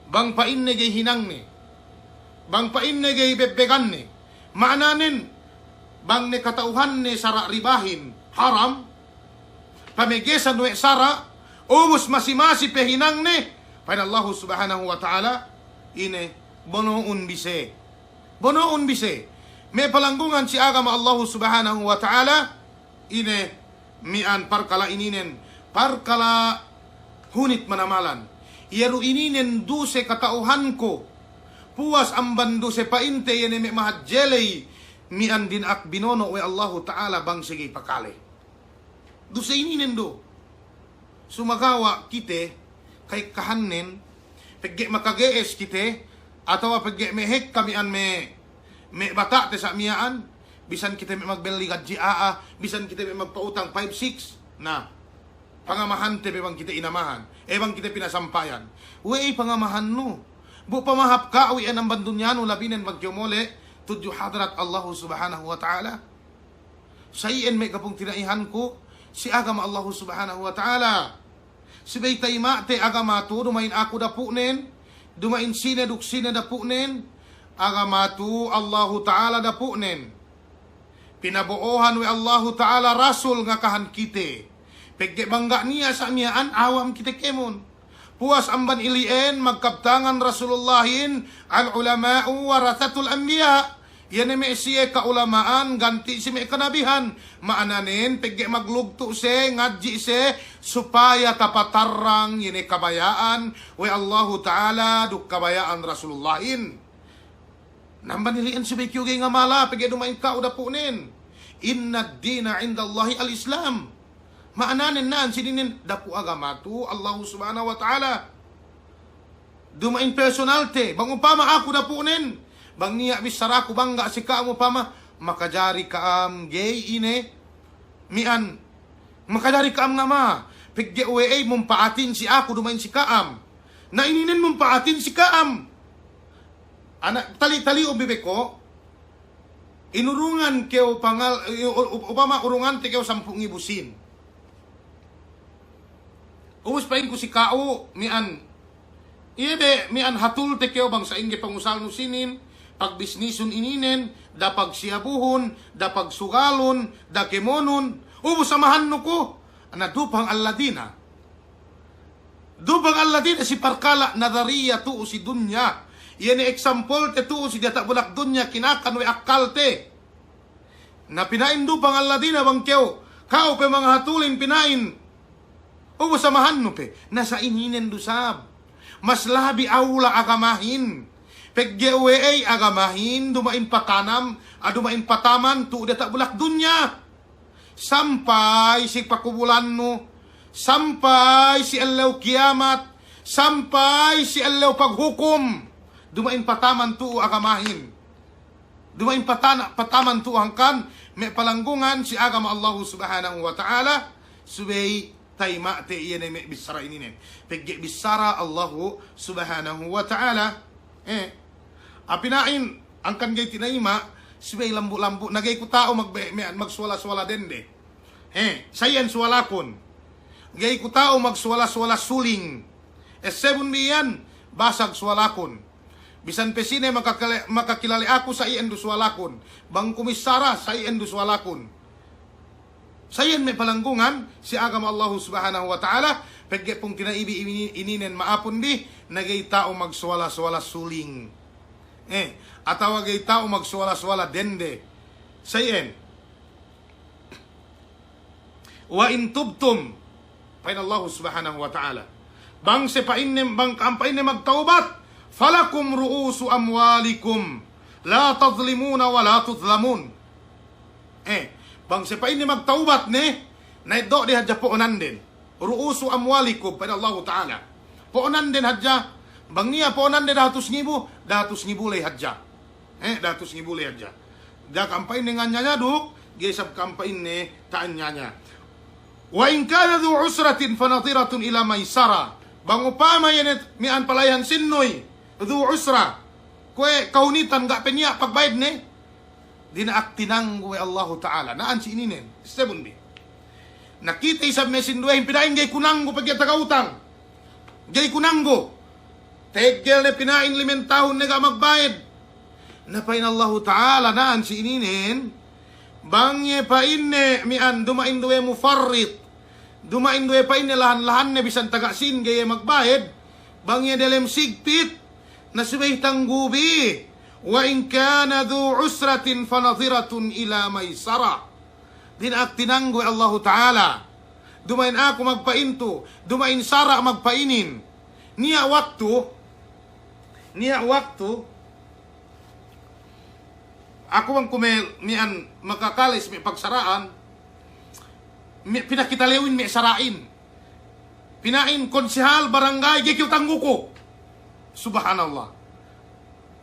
Bang pa'inne ga'i hinangne, bang pa'inne ga'i bebbeganne, ma'ananen, bang ne kata'uhanne sara' ribahin haram, pamegesan we' sara', ubus masi-masi pe hinangne, pa'in Allahu Subhanahu wa Ta'ala, ine, bono'un bi siye. Bono'un bi siye. Me' palanggungan si agama Allahu Subhanahu wa Ta'ala, ine, miya'an parkala' ininen, parkala' hunit manamalan. Iye du ininen duse kata'uhanku. Puwas amban duse pa'inte iye ne me' mahadje ley, miya'an dina'ak binono' we' Allahu Ta'ala bang siye ga'i pakale. Duse ininen du. Sumagawa' kite, ka'ekkahannen, pegge' makage'es kite, atawa pegge' me' hekka miya'an me', me' bata'te sa' miya'an, bisan kite me' magbelli gadji a'a, bisan kite me' magpa'utang five six, na, pangamahante pe bang kite inamahan, eh, bang kite pinasampayan. We'ey pangamahannu? Bu pamahap ka'u iyan amban dunyanu labinen bang kew mole' tudju hadrat Allahu Subhanahu wa Ta'ala. Sa' iyan me' kapungtina'ihanku si agama Allahu Subhanahu wa Ta'ala. Subey tayima'te agama tu, duma'in aku dapu'nen, duma'in sine duk sine dapu'nen, agama tu Allahu Ta'ala dapu'nen. Pinabo'ohan we' Allahu Ta'ala rasul ngakahan kite. Pegge' bang ga' niya' sa' miya'an awam kite kēmon. Puwas amban ili'en magkabtangan Rasulullahin, al-ulama'u warathatul anbiya'. Iye ne me' siye ka'ulama'an, ganti' si me' kanabihan. Ma'ananen, pegge' maglugtu' siye, ngadji' siye, supaya tapatarrang iye ne kabaya'an we' Allahu Ta'ala duk kabaya'an Rasulullahin. Na amban ili'en subey kew ga'i ngamala, pegge' duma'in ka'u dapu'nen. Innad dina indallahi al-Islam. Ma'ananen na'an si ininen dapu' agama tu Allahu Subhanahu wa Ta'ala. Duma'in personalte, bang upama aku dapu'nen, bang niya' bissaraku bang ga' si ka'am upama, makajari ka'am ga'i ine, miya'an, makajari ka'am ngama, pegge' we'ey mumpa'atin si aku duma'in si ka'am. Na ininen mumpa'atin si ka'am. Ana' tali-, tali'un bi be ko', inurungan kew pangal-, u-, u-, upama urungante kew sampū' ngibu sīn. Ubus pa'inku si ka'u, miya'an, iye be, miya'an hatulte kew bang sa'ingge pangusalnu sinin, pagbisnisun ininen, da'a pagsiyabuhun, da'a pagsugalun, da'a kēmonun, ubus samahannu ku, na dupang alladina. Dupang alladina si parkala' nadariya tu'u si dunya. Iye ne eksampolte tu'u si diyata' bulak dunya kinakan we' akkalte. Na pina'in dupang alladina bang kew, ka'u pe mangahatulin pina'in. Ubus samahannu pe. Na sa' ininen du sab. Mas labi awla agamahin. Pegge' we'ey agamahin, duma'in patanam, a duma'in pataman, tu'u diyata' bulak dunya. Sampay si pakubulannu, sampay si ellew kiyamat, sampay si ellew paghukum, duma'in pataman tu'u agamahin. Duma'in patana-, pataman tu'u hangkan, me' palanggungan si agama Allahu Subhanahu wa Ta'ala, subey tayima'te iye ne me' bissara ininen. Pegge' bissara Allahu Subhanahu wa Ta'ala. Eh. A pina'in, angkan ga'i tinayima', subey lambu'-lambu', na ga'i ku ta'u mag-, me-, magsuwala-suwala dende. Eh, sa' iyan suwalakun. Ga'i ku ta'u magsuwala-suwala suling. Essebun bi iyan, basag suwalakun. Bisan pe sine makakale-, makakilale aku sa' iyan du suwalakun. Bang ku missara sa' iyan du suwalakun. Sa' iyan me' palanggungan si agama Allahu Subhanahu wa Ta'ala, pegge' pungtina'ibi ini-, ininen ma'apun bi, na ga'i ta'u magsuwala-suwala suling. Eh, atawa ga'i ta'u magsuwala-suwala dende. Sa' iyan. Wa in tubtum, pa'in Allahu Subhanahu wa Ta'ala. Bang se pa'inne, bang ka'am pa'inne magtawbat, falakum ru'usu amwalikum, la tadlimuna wa la tudlamun. Eh, bang se pa'inne magtawbat ne, na eddo' de hadja po'onanden. Ru'usu amwalikum, pa'in Allahu Ta'ala. Po'onanden hadja, bang niya' po'onande dahatus ngibu, dahatus ngibu ley hadja. Eh, dahatus ngibu ley hadja. Da'a ka'am pa'inne nganyanya duk, ga'i isab ka'am pa'inne ta'anyanya. Wa in kana dhu usratin fanadhiratun ila maisara. Bang upama iye ne miya'an pala'ihan sinnuy, dhu usra. Kuwe' kahunitan ga' pe niya' pagbayedne. Dina'ak tinanggu we' Allahu Ta'ala. Na'an si ininen. Essebun bi. Na kite isab me' sinduwehin pina'in ga'i ku nanggu pegge' taga utang. Ga'i ku nanggu. Teggel ne pina'in limen tahun ne ga' magbayed. Na pa'in Allahu Ta'ala na'an si ininen, bang iye pa'inne miya'an duma'in duwe mufarrit, duma'in duwe pa'inne lahan-lahanne bisan taga sīn ga'i iye magbayed, bang iye delem sigpit, na subey tanggubi, wa in kana dhu usratin fanadhiratun ila maisara. Dina'ak tinanggu we' Allahu Ta'ala. Duma'in aku magpa'intu, duma'in sara' magpa'inin. Niya' waktu, niya' waktu, aku bang kuwe' miya'an makakalis me' pagsara'an, me' pinakita lewin me' sara'in. Pina'in konsehal barangay ga'i kew tangguku. Subhanallah.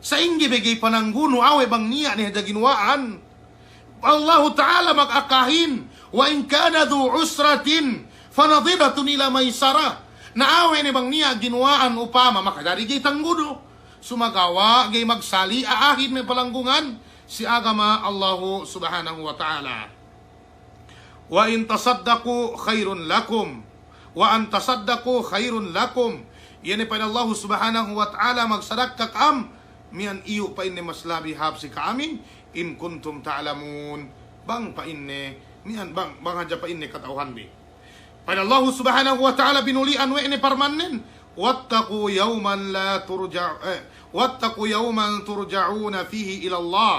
Sa'ingge be ga'i pananggunu awe' bang niya' ne hadja ginuwa'an. Allahu Ta'ala magakahin, wa in kana dhu usratin fanadhiratun ila maisara. Na awe' ne bang niya' ginuwa'an upama makajari ga'i tanggunu. Sumagawa' ga'i magsali' a'ahin me' palanggungan si agama Allahu Subhanahu wa Ta'ala. Wa in tasaddaqu khairun lakum. وأن تصدقوا خير لكم. Iye ne pa'in Allahu Subhanahu wa Ta'ala, magsadakka ka'am, miya'an iyu' pa'inne mas labi hāp si ka'amin, إن كنتم تعلمون. Bang pa'inne, miya'an bang, bang hadja pa'inne kata'uhanbi. Pa'in Allahu Subhanahu wa Ta'ala binuli'an we' ne parmannen, واتقوا يوما لا ترجع-, eh, واتقوا يوما ترجعون فيه إلى الله.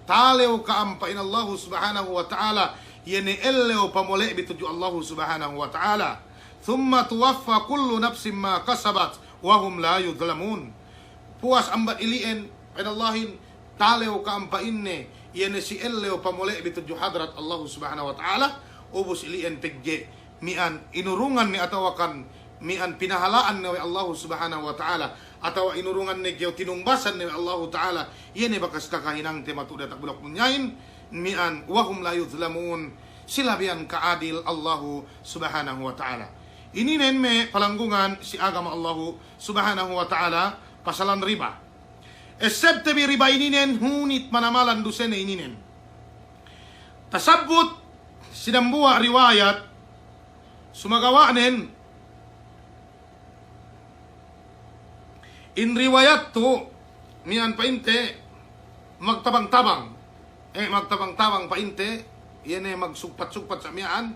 Talew ka'am pa'in Allahu Subhanahu wa Ta'ala, iye ne ellew pamole'bi tudju Allahu Subhanahu wa Ta'ala. ثم توفى كل نفس ما كسبت وهم لا يظلمون. Puwas amban ili'en, pa'in Allahin, talew ka'am pa'inne, iye ne si ellew pamole'bi tudju hadrat Allahu Subhanahu wa Ta'ala, ubus ili'en pegge' miya'an inurungan ne atawakan miya'an pinahala'an ne we' Allahu Subhanahu wa Ta'ala, atawa inurungan ne kew tinungbasan ne we' Allahu Ta'ala, iye ne bakas kakahinangte matu'u diyata' bulak dunyahin, miya'an وهم لا يظلمون, sila miya'an ka'adil Allahu Subhanahu wa Ta'ala. Ininen me' palanggungan si agama Allahu Subhanahu wa Ta'ala pasalan riba. Essebte bi riba ininen hunit manamalan dusene ininen. Tasabbut si dambuwa' riwayat, sumagawa'nen in riwayat tu miya'an pa'inte magtabang-tabang. Eh, magtabang-tabang pa'inte, iye ne magsugpat-sugpat sa' miya'an,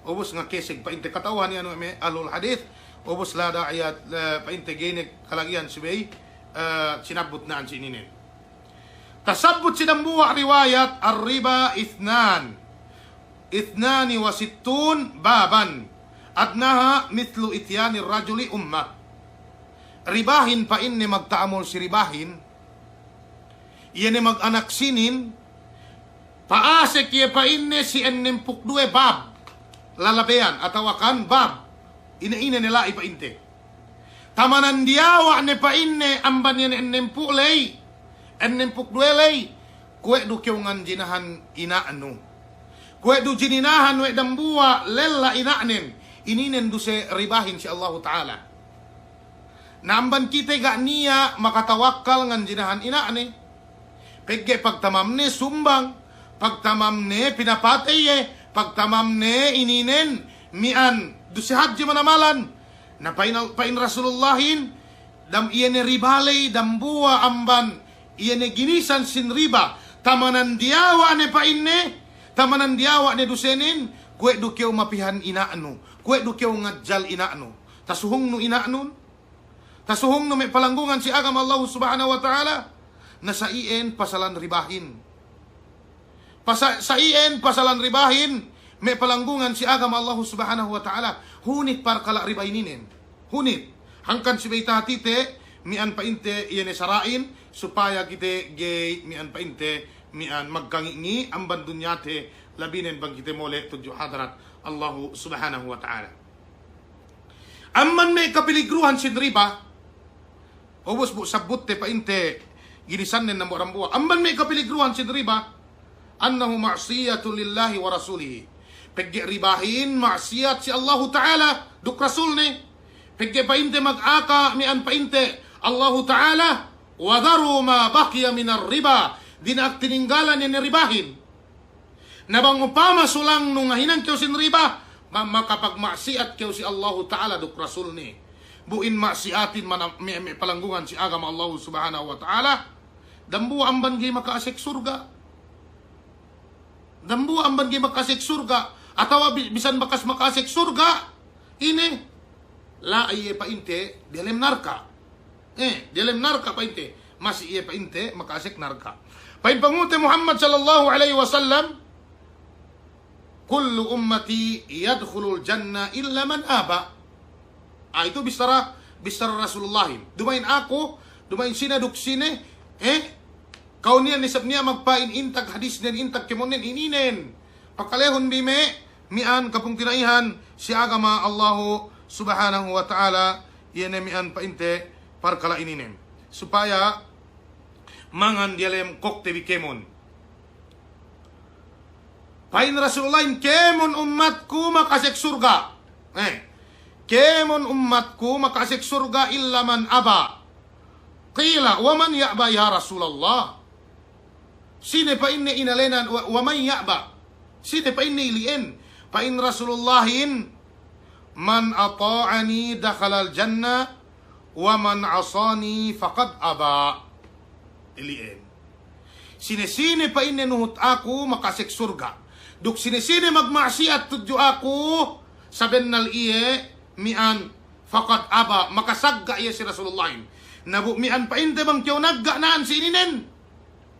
ubus ngakeseg pa'inte. Kata'uhan iyan we' me' ahlul hadith, ubus la da'a iye, eh, pa'inte ga'i ne kalagihan subey, eh, sinabbut na'an si ininen. Tasabbut si dambuwa' riwayat, الربا اثنان، اثنان وستون بابا، أدناها مثل إتيان الرجل أمه. Ribahin pa'inne magta'amul si ribahin, iye ne mag-anak sinin, pa'asek iye pa'inne si ennempū' duwe bab, lalabeyan, atawakan bab, ine-ine ne la'i pa'inte. Tamanan diyawa' ne pa'inne amban iye ne ennempū' ley, ennempū' duwe ley, kuwe' du kew nganjinahan ina'nu. Kuwe' du jininahan we' dambuwa' lella ina'nen, ininen duse ribahin si Allahu Ta'ala. Na amban kite ga' niya' makatawakkal nganjinahan ina'ne. Pegge' pagtamamne sumbang, pagtamamne pinapatey iye, pagtamamne ininen miya'an duse hadje manamalan. Na pa'in, pa'in Rasulullahin, dam iye ne riba ley dambuwa' amban iye ne ginisan sin riba, tamanan diyawa' ne pa'inne, tamanan diyawa' ne dusenen, kuwe' du kew mapihan ina'nu, kuwe' du kew ngajjal ina'nu. Tasuhungnu ina'nun, tasuhungnu me' palanggungan si agama Allahu Subhanahu wa Ta'ala, na sa iyan pasalan ribahin. Pasa-, sa iyan pasalan ribahin, me' palanggungan si agama Allahu Subhanahu wa Ta'ala, hunit parkala' riba ininen. Hunit. Hangkan subey tahatite, miya'an pa'inte iye ne sara'in, supaya kite ga'i miya'an pa'inte, miya'an magkangi'-ngi' amban dunyate, labinen bang kite mole' tudju hadrat Allahu Subhanahu wa Ta'ala. Amban me' kapiligruhan sin riba, ubus bu sabbutte pa'inte ginisannen dambuwa'-dambuwa'. Amban me' kapiligruhan sin riba, أنه معصية لله ورسوله. Pegge' ribahin ma'siyat si Allahu Ta'ala duk Rasulne. Pegge' pa'inte magaka miya'an pa'inte Allahu Ta'ala, وذروا ما بقي من الربا. Dina'ak tininggalan iye ne ribahin. Na bang upama sulangnu ngahinang kew sin riba, ma-, makapagma'siyat kew si Allahu Ta'ala duk Rasulne. Bu in ma'siyatin mana-, me', me' palanggungan si agama Allahu Subhanahu wa Ta'ala, dambuwa' amban ga'i maka'asek surga'. Dambuwa' amban ga'i maka'asek surga'. Atawa bi-, bisan bakas maka'asek surga', ine, la'i iye pa'inte diyalem narka'. Eh, diyalem narka' pa'inte. Masi iye pa'inte maka'asek narka'. Pa'in panghu'te Muhammad sallallahu alaihi wasallam, كل أمتي يدخل الجنة إلا من أبى. Ah, itu bissara, bissara Rasulullahin. Duma'in aku, duma'in sine duk sine, eh, ka'u niya' ne isab niya' magpa'in intag hadisnen, intag kemonnen ininen. Pakalehun bi me' miya'an kapungtina'ihan si agama Allahu Subhanahu wa Ta'ala, iye ne miya'an pa'inte parkala' ininen. Supaya mangan diyalem kokte bi kemon. Pa'in Rasulullahin, kemon ummatku maka'asek surga'. Eh, kemon ummatku maka'asek surga' إلا من أبى. قيل ومن يأبى يا رسول الله؟ Sine pa'inne inalenan, wa, ومن يأبى. Sine pa'inne ili'en. Pa'in Rasulullahin, من أطاعني دخل الجنة ومن عصاني فقد أبى. Ili'en. Sine-sine pa'inne nuhut aku makasek surga'. Duk sine-sine magma'siyat tudju aku, sabennal iye mi'an faqad aba, makasagga' iye si Rasulullahin. Na bu mi'an pa'inte bang kew nagga' na'an si ininen.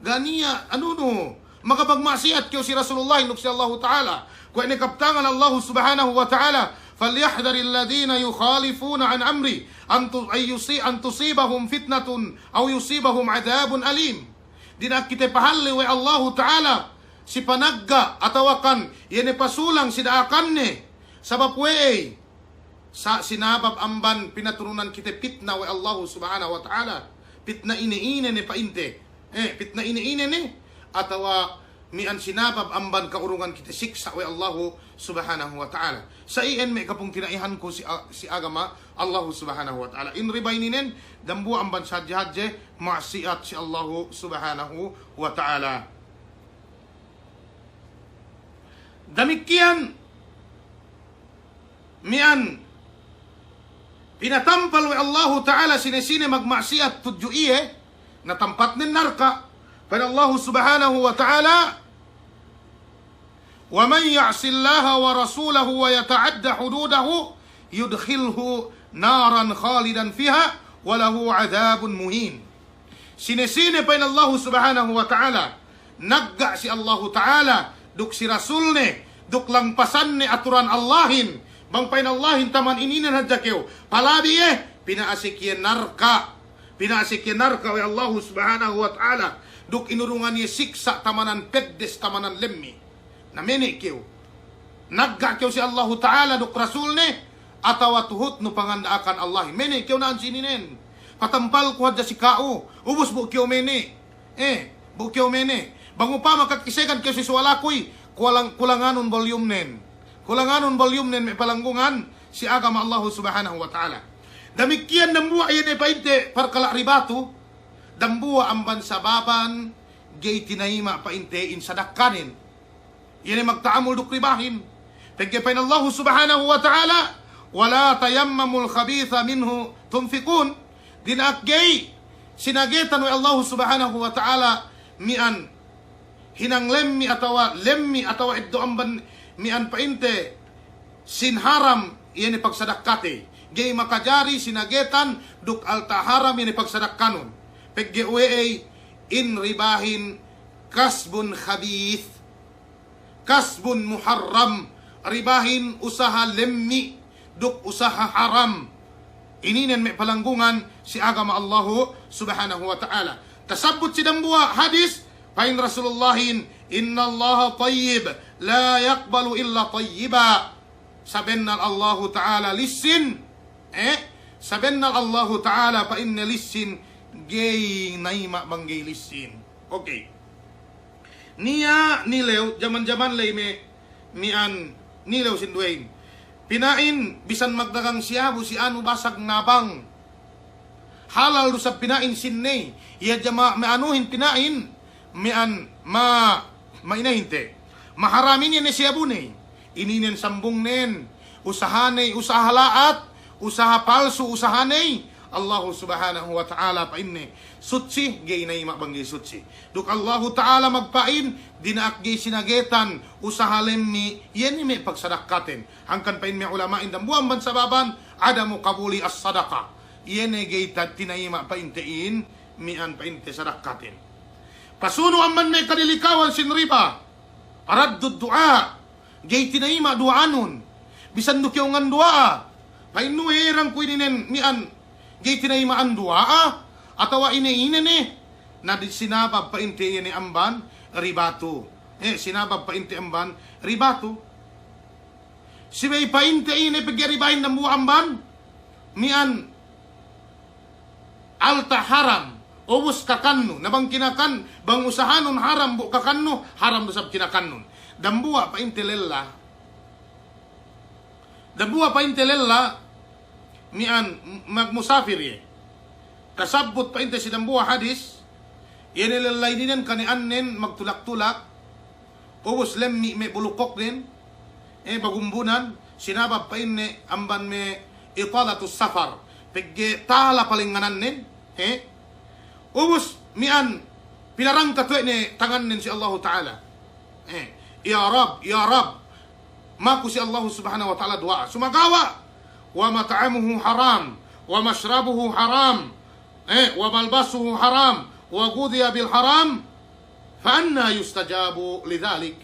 Ga' niya', anu nu, magma'siyat kew si Rasulullahin duk si Allahu Ta'ala. Kuwe' ne kabtangan Allahu Subhanahu wa Ta'ala, فليحذر الذين يخالفون عن أمره أن ت-، أن يصي-، أن تصيبهم فتنة أو يصيبهم عذاب أليم. Dina'ak kite pahalli' we' Allahu Ta'ala si panagga' atawakan iye ne pasulang si da'akanne. Sabab we'ey? Sa' sinabab amban pinaturunan kite pitna we' Allahu Subhanahu wa Ta'ala. Pitna ine-ine ne pa'inte. Eh, pitna ine-ine ne. Atawa mi'an sinabab amban ka'urungan kite siksa' we' Allahu Subhanahu wa Ta'ala. Sa' iyan me' kapungtina'ihanku si a-, si agama Allahu Subhanahu wa Ta'ala. In riba ininen, dambuwa' amban sahadje-hadje ma'siyat si Allahu Subhanahu wa Ta'ala. Damikkiyan mi'an pinatampal we' Allahu Ta'ala sine-sine magma'siyat tudju iye, na tampatnen narka'. Pa'in Allahu Subhanahu wa Ta'ala, ومن يعص الله ورسوله ويتعد حدوده يدخله نارا خالدا فيها وله عذاب مهين. Sine-sine pa'in Allahu Subhanahu wa Ta'ala, nagga' si Allahu Ta'ala, duk si Rasulne, duk langpasanne aturan Allahin, bang pa'in Allahin taman ininen hadja kew, palabi iye, pina'asek iye narka', pina'asek iye narka' we' Allahu Subhanahu wa Ta'ala, duk inurungan iye siksa' tamanan peddes, tamanan lemmi'. Na mene' kew. Nagga' kew si Allahu Ta'ala duk Rasulne, atawa tuhutnu panganda'akan Allahin. Mene' kew na'an si ininen. Patampalku hadja si ka'u. Ubus bu kew mene'. Eh, bu kew mene'. Bang upama kakisegan kew si suwalakuy, kulang-, kulanganun volume-nen. Kulanganun volume-nen me' palanggungan si agama Allahu Subhanahu wa Ta'ala. Damikkiyan dambuwa' iye ne pa'inte parkala' riba tu, dambuwa' amban sababan ga'i tinayima' pa'inte in sadakkanen. Iye ne magta'amul duk ribahin. Pegge' pa'in Allahu Subhanahu wa Ta'ala, ولا تيمموا الخبيث منه تنفقون. Dina'ak ga'i sinagetan we' Allahu Subhanahu wa Ta'ala mi'an hinang lemmi' atawa lemmi' atawa eddo' amban mi'an pa'inte sin haram iye ne pagsadakkate. Ga'i makajari sinagetan duk alta' haram iye ne pagsadakkanun. Pegge' we'ey in ribahin kasbun khabith. Kasbun muharram, ribahin usaha lemmi' duk usaha haram. Ininen me' palanggungan si agama Allahu Subhanahu wa Ta'ala. Tasabbut si dambuwa' hadis, pa'in Rasulullahin, إن الله طيب لا يقبل إلا طيبا. Sabennal Allahu Ta'ala lissin, eh, sabennal Allahu Ta'ala pa'inne lissin, ga'i nayima' bang ga'i lissin. Okay. Niya' nilew, jaman-jaman ley me' mi'an nilew sinduwehin. Pina'in bisan magdagang siyabu si anu basag nabang. Halal du sab pina'in sinney. Iye jama' me' anuhin pina'in mi'an ma-, ma'inahinte. Maharamin iye ne siyabuney. Ininen sambungnen, usahaney, usaha la'at, usaha palsu, usahaney. Allahu Subhanahu wa Ta'ala pa'inne sutsi, ga'i nayima' bang ga'i sutsi. Duk Allahu Ta'ala magpa'in, dina'ak ga'i sinagetan usaha lemmi', iye ne me' pagsadakkaten. Hangkan pa'in me' ulama'in dambuwa' amban sababan, عدم قبول الصدقة. Iye ne ga'i ta-, tinayima' pa'inte in, mi'an pa'inte sadakkaten. Pasunu' amban me' kalilikawan sin riba, رد الدعاء. Ga'i tinayima' duwa'anun. Bisan du kew nganduwa'a. Pa'innu, herang ku ininen mi'an ga'i tinayima'an duwa'a. Atawa ine-ine ne. Na di sinabab pa'inte iye ne amban riba tu. Eh, sinabab pa'inte amban riba tu. Subey pa'inte ine pegge' ribahin dambuwa' amban mi'an alta' haram, ubus kakannu. Na bang kinakan, bang usahanun haram bu kakannu, haram du sab kinakannun. Dambuwa' pa'inte lella. Dambuwa' pa'inte lella, mi'an magmusafir iye. Tasabbut pa'inte si dambuwa' hadis, iye ne lella ininen kani'annen magtulak-tulak, ubus lemmi' me' bulukoknen, eh, bagumbunan, Sinabab pa'inne amban me' italatus safar, pegge' tala palengnganannen, he? Ubus mi'an pinarangkat we' ne tangannen si Allahu Ta'ala. Eh, ya Rabb, ya Rabb. Maku si Allahu Subhanahu wa Ta'ala duwa'a. Sumagawa', wa mat'amuhu haram, wa mashrabuhu haram, eh, wa malbasuhu haram, wa ghudhiya bil haram, fa anna yustajabu li dhalik.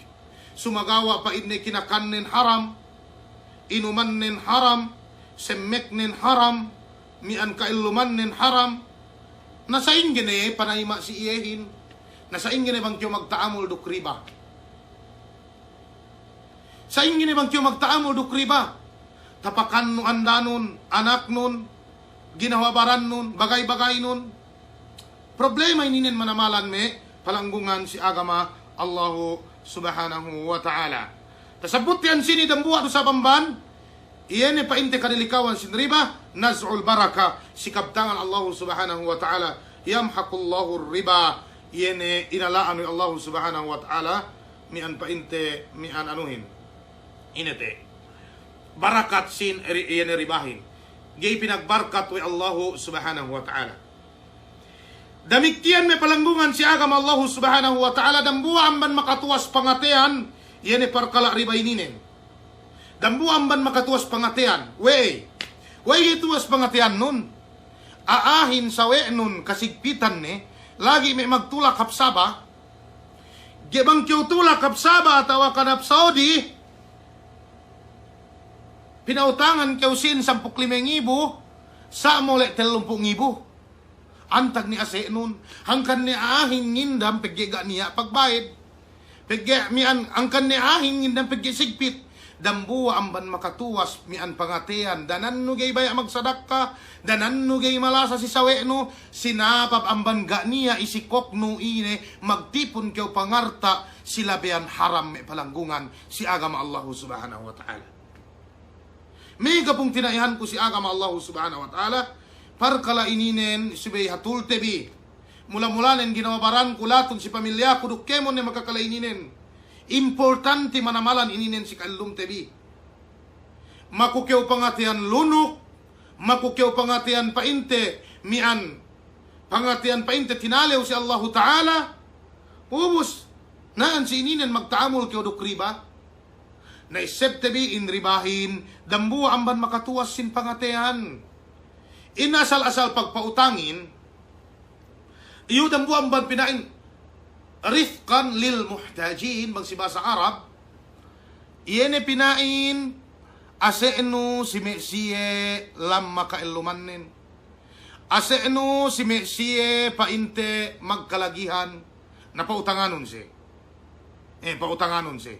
Sumagawa' pa'inne kinakannen haram, inumannen haram, semmeknen haram, mi'an ka'ellumannen haram. Na sa'ingge ne panayima' si iyehin? Na sa'ingge ne bang kew magta'amul duk riba? Sa'ingge ne bang kew magta'amul duk riba? Tapakannu andanun, anaknun, ginawa barannun, bagay-bagaynun. Problema ininen manamalan me' palanggungan si agama Allahu Subhanahu wa Ta'ala. Tasabbut iyan sini dambuwa' dusa bamban, iye ne pa'inte kadilikawan sin riba, naz'ul barakah, si kabtangan Allahu Subhanahu wa Ta'ala, yamhaqullahu riba, iye ne inala'an we' Allahu Subhanahu wa Ta'ala, mi'an pa'inte, mi'an anuhin. Ine te. Barakat sin ri-, iye ne ribahin. Ga'i pinagbarkat we' Allahu Subhanahu wa Ta'ala. Damikkiyan me' palanggungan si agama Allahu Subhanahu wa Ta'ala, dambuwa' amban makatuwas pangateyan, iye ne parkala' riba ininen. Dambuwa' amban makatuwas pangateyan. We'ey? We'ey ga'i tuwas pangateyannun? A'ahin sawe'nun kasigpitan ne, lagi' me' magtulak hap Sabah, ga'i bang kew tulak hap Sabah atawa kan hap Saudi, pinautangan kew sin sampū' lime ngibu, sa' mole' tellumpū' ngibu. Antag ne ase'nun, hangkan ne a'ahin ngindam pegge' ga' niya' pagbayed. Pegge' mi'an, hangkan ne a'ahin ngindam pegge' sigpit. Dambuwa' amban makatuwas mi'an pangateyan, danannu ga'i baya' magsadakka, danannu ga'i malasa si sawe'nu, sinabab amban ga' niya' isikoknu ine, magtipun kew pangarta' si labeyan haram me' palanggungan si agama Allahu Subhanahu wa Ta'ala. Mega pungtina'ihanku si agama Allahu Subhanahu wa Ta'ala, parkala' ininen subey hatulte bi. Mula-mulanen ginawa baranku latun si pamilyaku duk kēmon ne makakala' ininen. Importante manamalan ininen si ka'ellumte bi. Maku kew pangateyan lunuk, maku kew pangateyan pa'inte mi'an, pangateyan pa'inte tinalew si Allahu Ta'ala, ubus, na'an si ininen magta'amul kew duk riba. Na isebte bi in ribahin, dambuwa' amban makatuwas sin pangateyan. In asal-asal pagpa'utangin, iyu' dambuwa' amban pina'in rifqan lil muhtajin, bang si bahasa Arab, iye ne pina'in ase'nu si me' siye lamma ka'ellumannen. Ase'nu si me' siye pa'inte magkalagihan, na pa'utanganun siye. Eh, pa'utanganun siye.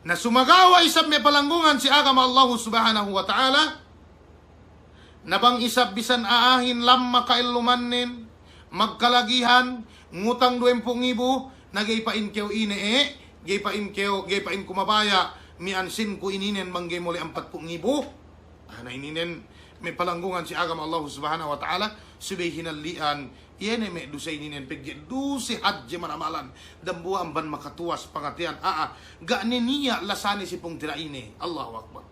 Na sumagawa' isab me' palanggungan si agama Allahu Subhanahu wa Ta'ala, na bang isab bisan a'ahin lamma ka'ellumannen, magkalagihan, ngutang duwempū' ngibu, na ga'i pa'in kew ine e, ga'i pa'in kew, ga'i pa'in ku mabaya', mi'an sinku ininen bang ga'i mole' ampatpū' ngibu. Ah, na ininen me' palanggungan si agama Allahu Subhanahu wa Ta'ala, subey hinalli'an, iye ne me' duse ininen pegge' duse hadje manamalan, dambuwa' amban makatuwas pangateyan, a'a, ga' ne niya' lasane si pungtina'ine. Allahu Akbar.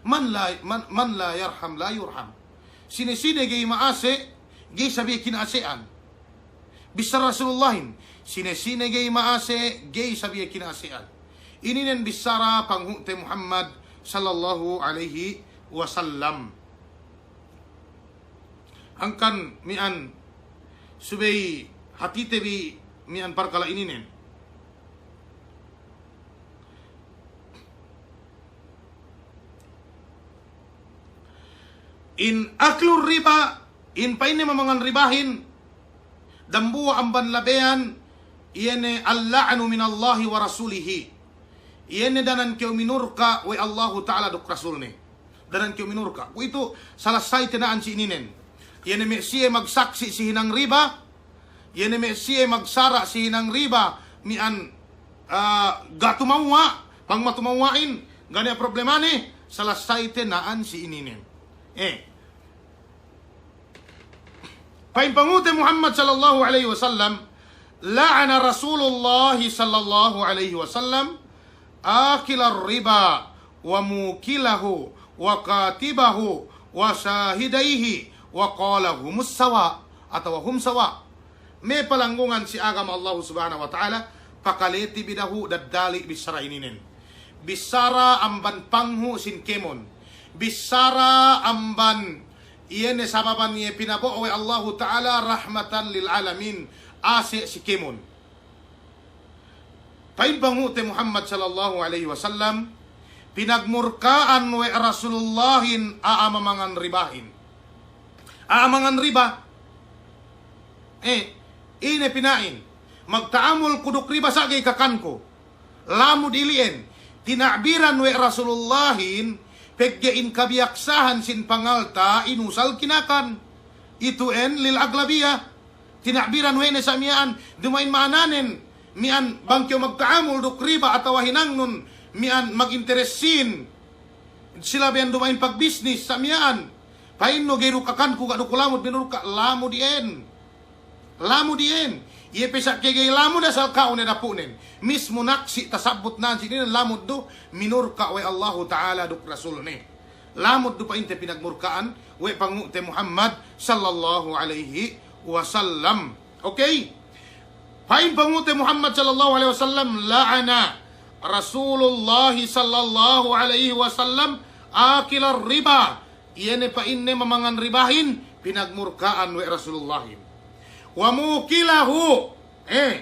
Man la, man, man la yarham la yurham. Sine-sine ga'i ma'ase', ga'i sabiye kina'ase'an. Bissara Rasulullahin, sine-sine ga'i ma'ase', ga'i sabiye kina'ase'an. Ininen bissara panghu'te Muhammad sallallahu alaihi wasallam. Hangkan mi'an subey hatite bi mi'an parkala' ininen. In aklur riba, in pa'inne mamangan ribahin, dambuwa' amban labeyan, iye ne al-la'nu minallahi wa rasulihi. Iye ne danan kew minurka' we' Allahu Ta'ala duk Rasulne. Danan kew minurka'. Kuwe'itu salasayte na'an si ininen. Iye ne me' siye magsaksi' si hinang riba, iye ne me' siye magsara' si hinang riba, mi'an, ah, ga' tumawwa', bang matumawwa'in, ga' niya' problemane, salasayte na'an si ininen. Eh. Pa'in panghu'te Muhammad sallallahu alaihi wasallam, la'ana Rasulullah sallallahu alaihi wasallam akilar riba وموكله وكاتبه وشاهديه وقال هم سواء, atawa هم سواء. Me' palanggungan si agama Allahu Subhanahu wa Ta'ala, pakalete bi dahu' daddali' bissara ininen. Bissara amban panghu' sin kēmon. Bissara amban iye ne sababan iye pinabo'o we' Allahu Ta'ala رحمة للعالمين, ase' si kēmon. Pa'in panghu'te Muhammad sallallahu alaihi wasallam, pinagmurka'an we' Rasulullahin a'a mamangan ribahin. A'a mangan riba. Eh, ine pina'in? Magta'amul ku duk riba sa' ga'i kakanku. Lamud ili'en. Tina'biran we' Rasulullahin, pegge' in kabiyaksahan sin pangalta' inusal kinakan. Itu'en lil aglabiyah. Tina'biran we' ne sa' miya'an, duma'in ma'ananen, miya'an bang kew magta'amul duk riba atawa hinangnun, miya'an maginteres sīn, sila biyan duma'in pagbisnis sa' miya'an. Pa'innu ga'i du kakanku ga' du ku lamud, minurka', lamud iyan. Lamud iyan. Iye pe sa' ke ga'i lamud asal ka'u ne dapu'nen. Mismu naksi' tasabbut nan si inin lamud du, minurka' we' Allahu Ta'ala duk Rasulne. Lamud du pa'inte pinagmurka'an we' panghu'te Muhammad sallallahu alaihi wasallam. Okay? Pa'in panghu'te Muhammad sallallahu alaihi wasallam, لعن رسول الله صلى الله عليه وسلم آكل الربا. Iye ne pa'inne mamangan ribahin, pinagmurka'an we' Rasulullahin. وموكله, eh,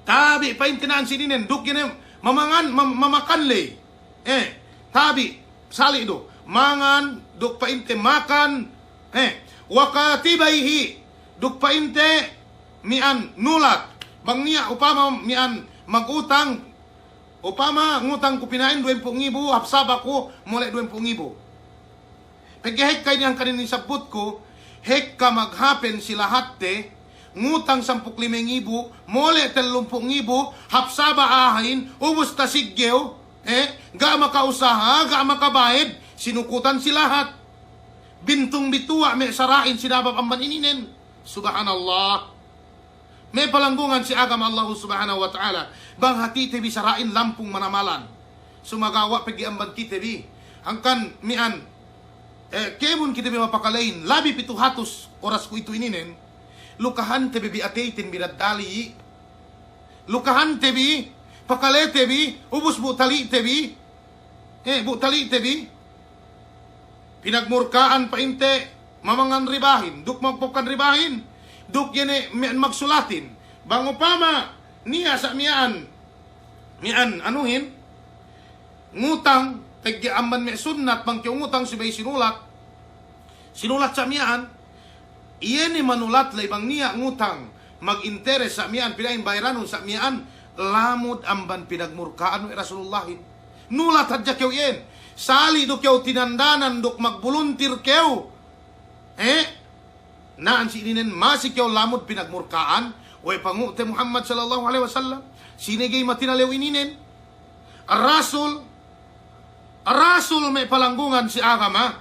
tabi' pa'inte na'an si inin, duk iye ne mamangan, mam-, mamakan ley. Eh, tabi', sali' du. Mangan, duk pa'inte makan. Eh, وكاتبيه, duk pa'inte miya'an nulat. Bang niya' upama miya'an magutang, upama ngutang ku pina'in duwempū' ngibu, hap saba' ku mole' duwempū' ngibu. Pegge' hekka inin hangkan inin sabbutku, hekka maghapen si lahatte, ngutang sampū' lime ngibu, mole' tellumpū' ngibu, hap saba' a'ahin, ubus tasiggew, eh, ga' makausaha, ga' makabayed, sinukutan si lahat. Bintung bituwa' me' sara'in sinabab amban ininen. Subhanallah. Me' palanggungan si agama Allahu Subhanahu wa Ta'ala, bang hātite bi sara'in lampung manamalan. Sumagawa' pegge' amban kite bi. Hangkan miya'an, eh, kēmon kite bi mapakalehin, labi pitu hatus oras ku itu ininen, lukahante bi bi ateyten bi daddali'. Lukahante bi, pakalete bi, ubus bu tali'te bi. Eh, bu tali'te bi. Pinagmurka'an pa'inte mamangan ribahin, duk magpokan ribahin, duk iye ne me' magsulatin. Bang upama niya' sa' miya'an, miya'an anuhin, ngutang, pegge' amban me' sunnat bang kew ngutang subey sinulat. Sinulat sa' miya'an, iye ne manulat ley bang niya' ngutang, maginteres sa' miya'an, pina'in bayaranun sa' miya'an, lamud amban pinagmurka'an we' Rasulullahin. Nulat hadja kew iyan. Sali' du kew tinandanan duk magbuluntir kew. Eh? Na'an si ininen masi kew lamud pinagmurka'an we' panghu'te Muhammad sallallahu alaihi wasallam. Sine ga'i matinalew ininen? Rasul, Rasul me' palanggungan si agama,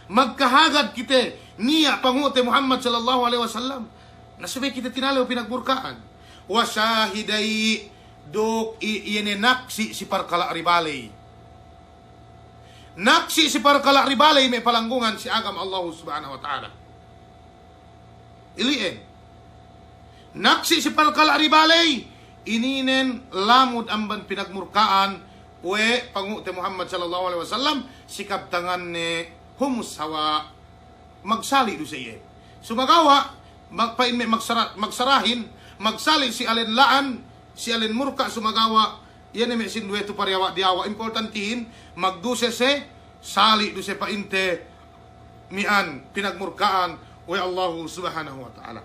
magkahagad kite niya' panghu'te Muhammad sallallahu alaihi wasallam. Na subey kite tinalew pinagmurka'an. Wa shahidai, duk i-, iye ne naksi' si parkala' riba ley. Naksi' si parkala' riba ley me' palanggungan si agama Allahu Subhanahu wa Ta'ala. Ili'en. Naksi' si parkala' riba ley, ininen lamud amban pinagmurka'an we' panghu'te Muhammad sallallahu alaihi wasallam, si kabtanganne humus sawa', magsali' du sa' iye. Sumagawa', mag-, pa'in me' magsara-, magsarahin, magsali' si alen la'an, si alen murka', sumagawa', iye ne me' sinduwe tu pariyawa' diyawa', importantihin, magduse se, sali' du se pa'inte, miya'an pinagmurka'an we' Allahu Subhanahu wa Ta'ala.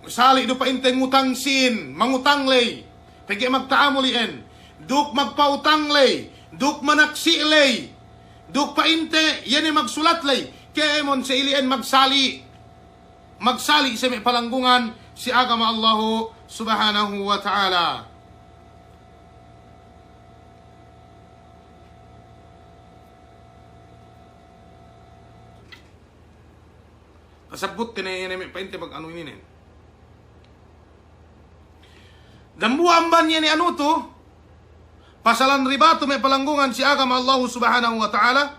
Sali' du pa'inte ngutang sīn, mangutang ley, pegge' magta'amul iyan, duk magpa'utang ley, duk manaksi' ley, duk pa'inte iye ne magsulat ley, kēmon se ili'en magsali'. Magsali' se me' palanggungan si agama Allahu Subhanahu wa Ta'ala. Tasabbut te ne, ne me' pa'inte pag anu ininen. Dambuwa' amban iye ne anu tu, Pasalan riba tu me' palanggungan si agama Allahu Subhanahu wa Ta'ala.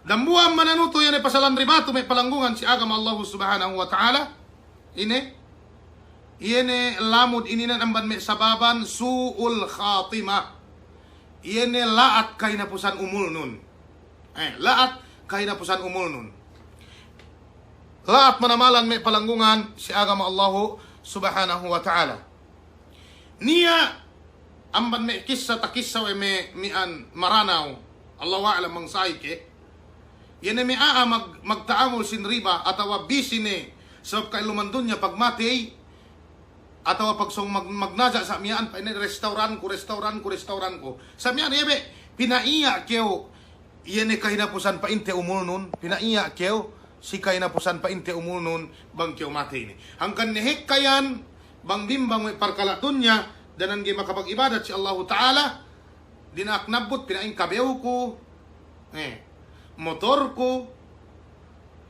Dambuwa' amban anu tu iye ne pasalan riba tu me' palanggungan si agama Allahu Subhanahu wa Ta'ala. Ine, iye ne lamud ininen amban me' sababan su'ul khatimah. Iye ne la'at kahinapusan umulnun. Eh, la'at kahinapusan umulnun. La'at manamalan me' palanggungan si agama Allahu Subhanahu wa Ta'ala. Niya' amban me' kissa takissa we' me' mi'an Maranaw, Allahu a'lam bang sa'i ke. Iye ne me' a'a mag-, magta'amul sin riba atawa bisi ne sabab ka'elluman dunya pagmatey, atawa pagsōng mag-, magnaja' sa' miya'an pa'inne restawranku, restawranku, restawranku. Sa' miya'an iye be' pina'iya' kew iye ne kahinapusan pa'inte umulnun, pina'iya' kew si kahinapusan pa'inte umulnun bang kew matey ne. Hangkan ne hekka iyan bang bimbang we' parkala' dunya, danan ga'i makapag'ibadat si Allahu Ta'ala, dina'ak nabbut pina'in kabewku, eh, motorku,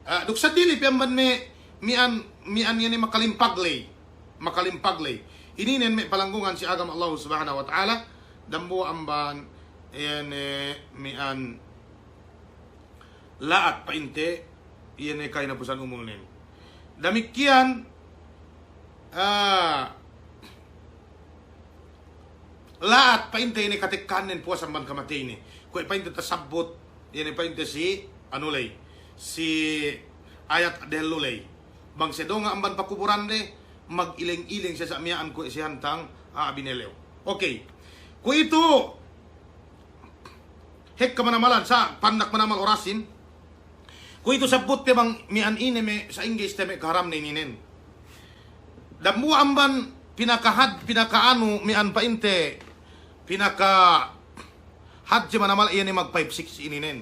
ah, duk seddili pe amban me', mi'an, mi'an iye ne makalimpag ley, makalimpag ley. Ininen me' palanggungan si agama Allahu Subhanahu wa Ta'ala, dambuwa' amban iye ne mi'an la'at pa'inte, iye ne kahinapusan umulnen. Damikkiyan, ah, la'at pa'inte iye ne katekkanen puwas amban kamateyne. Kuwe' pa'inte tasabbut, iye ne pa'inte si, anu ley, si ayat dehellu ley. Bang siye donga' amban pakuburan de, magileng-ileng siye sa' miya'an kuwe' si hantang, ah, binelew. Okey. Kuwe'itu, hekka manamalan, sa' pandak manamal orasin. Kuwe'itu sabbutte bang mi'an ine me' sa' Inggelis te me' kaharamne ininen. Dambuwa' amban pinakahad-, pinakaanu mi'an pa'inte, pinakahadje manamal iye ne mag five six ininen.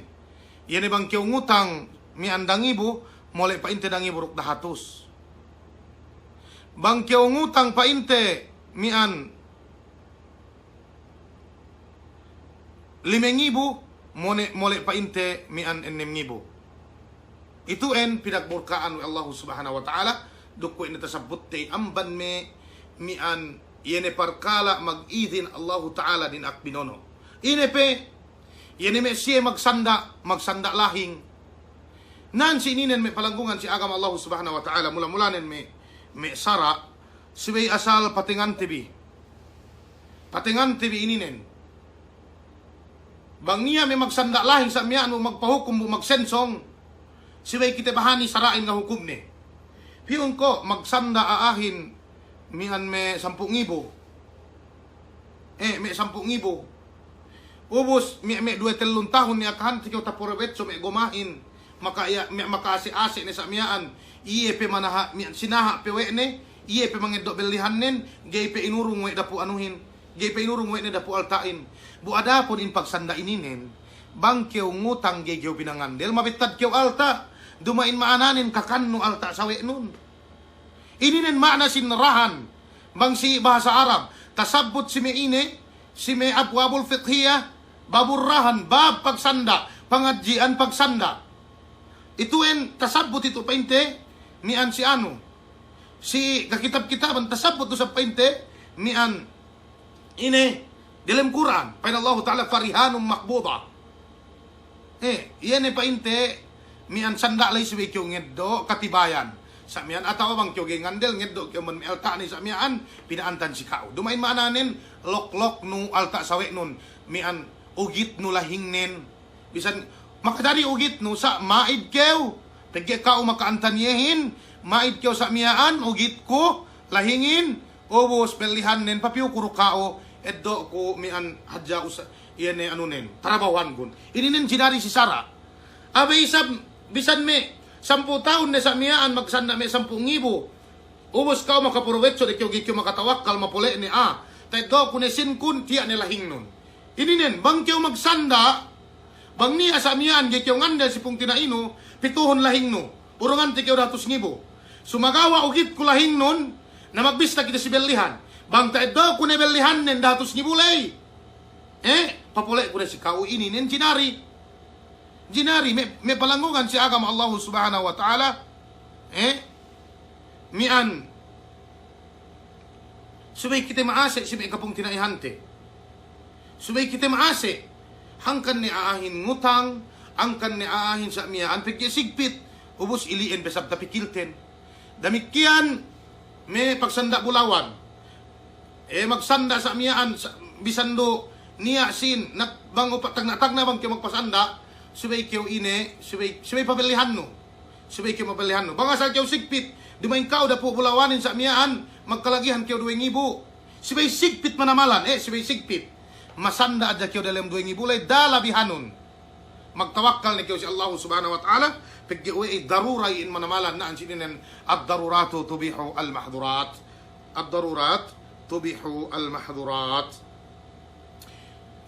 Iye ne bang kew ngutang mi'an dangibu, mole' pa'inte dangibu duk dahatus. Bang kew ngutang pa'inte mi'an lime ngibu, mone-, mole' pa'inte mi'an ennem ngibu. Itu'en pinagburka'an we' Allahu Subhanahu wa Ta'ala, duk kuwe' ne tasabbutte amban me' mi'an iye ne parkala' magidin Allahu Ta'ala dina'ak binono'. Ine pe, iye ne me' siye magsanda', magsanda' lahing. Nan si ininen me' palanggungan si agama Allahu Subhanahu wa Ta'ala, mula-mulanen me', me' sara', subey asal patengante bi. Patengante bi ininen. Bang niya' me' magsanda' lahing sa' miya'an bu magpahukum bu magsensong, subey kite bahani sara'in ngahukumne. Piyun ko' magsanda' a'ahin mi'an me' sampū' ngibu. Eh, me' sampū' ngibu. Ubus, me', me' duwe tellun tahun ne akahante kew taporobetso me' gomahin. Maka iye, me', maka ase'-ase' ne sa' miya'an. Iye pe manaha', me', sinaha' pe we' ne, iye pe mangeddo' bellihannen, ga'i pe inurung we' dapu' anuhin, ga'i pe inurung we' ne dapu' alta'in. Bu adapun in pagsanda' ininen, bang kew ngutang ga'i kew pinangandel, mabettad kew alta', duma'in ma'ananen kakannu alta' sawe'nun. Ininen ma'ana sin rahan. Bang si bahasa Arab, tasabbut si me' ine, si me' abwabul fiqhiyah, babur rahan, bab pagsanda', pangadji'an pagsanda'. Itu'en tasabbut itu pa'inte, mi'an si anu. Si kakitab-kitaban tasabbut du sa' pa'inte, mi'an ine, delem Kur'an, pa'in Allahu Ta'ala, "Farihanun maqbudah." Eh, iye ne pa'inte, mi'an sanda' ley subey kew ngeddo' katibayan. Sa' miya'an atawa bang kew ga'i ngandel ngeddo' kew man me' alta'ne sa' miya'an, pina'antan si ka'u. Duma'in ma'ananen, lok-loknu alta' sawe'nun, mi'an ugitnu lahingnen. Bisan makajari ugitnu sa' ma'id kew, pegge' ka'u maka'antan iyehin, ma'id kew sa' miya'an, ugitku, lahingin, ubus bellihannen, papiyuku du ka'u, eddo'ku mi'an hadja usa-, iye ne anunen, tarabahuhangun. Ininen jinari si sara'. Abe isab, bisan me' sampū' tahun ne sa' miya'an magsanda' me' sampū' ngibu. Ubus ka'u makaporobetso de kew ga'i kew makatawakkal mapole' ne, ah. Ta'eddo'ku ne sinkun, tiya' ne lahingnun. Ininen, bang kew magsanda', bang niya' sa' miya'an ga'i kew ngandel si pungtina'inu, pituhun lahingnu, urungante kew dahatus ngibu. Sumagawa' ugitku lahingnun, na magbista kite si bellihan. Bang ta'eddo'ku ne bellihannen dahatus ngibu ley. Eh, papole'ku ne si ka'u, ininen jinari. Jinari, me', me' palanggungan si agama Allahu Subhanahu wa Ta'ala. Eh, mi'an Subey kite ma'ase', si me' kapungtina'ihante. Subey kite ma'ase'. Hangkan ne a'ahin ngutang, hangkan ne a'ahin sa' miya'an pegge' sigpit. Ubus ili'en pe sab tapikilten. Damikkiyan me' pagsanda' bulawan. E, magsanda' sa' miya'an, sa', bisan du niya' sīn, na bang upa' tagna'-tagna' bang kew magpasanda', subey kew ine, subey, subey pabellihannu. Subey kew mabellihannu. Bang asal kew sigpit, duma'in ka'u dapu' bulawanin sa' miya'an, magkalagihan kew duwe ngibu. Subey sigpit manamalan, e, subey sigpit. Masanda' hadja kew dalem duwe ngibu ley, da labihanun. Magtawakkal ne kew si Allahu Subhanahu wa Ta'ala, pegge' we'ey darura in manamalan, na'an si ininen, ad-daruratu tubihul mahdhurat. Ad-darurat tubihul mahdhurat.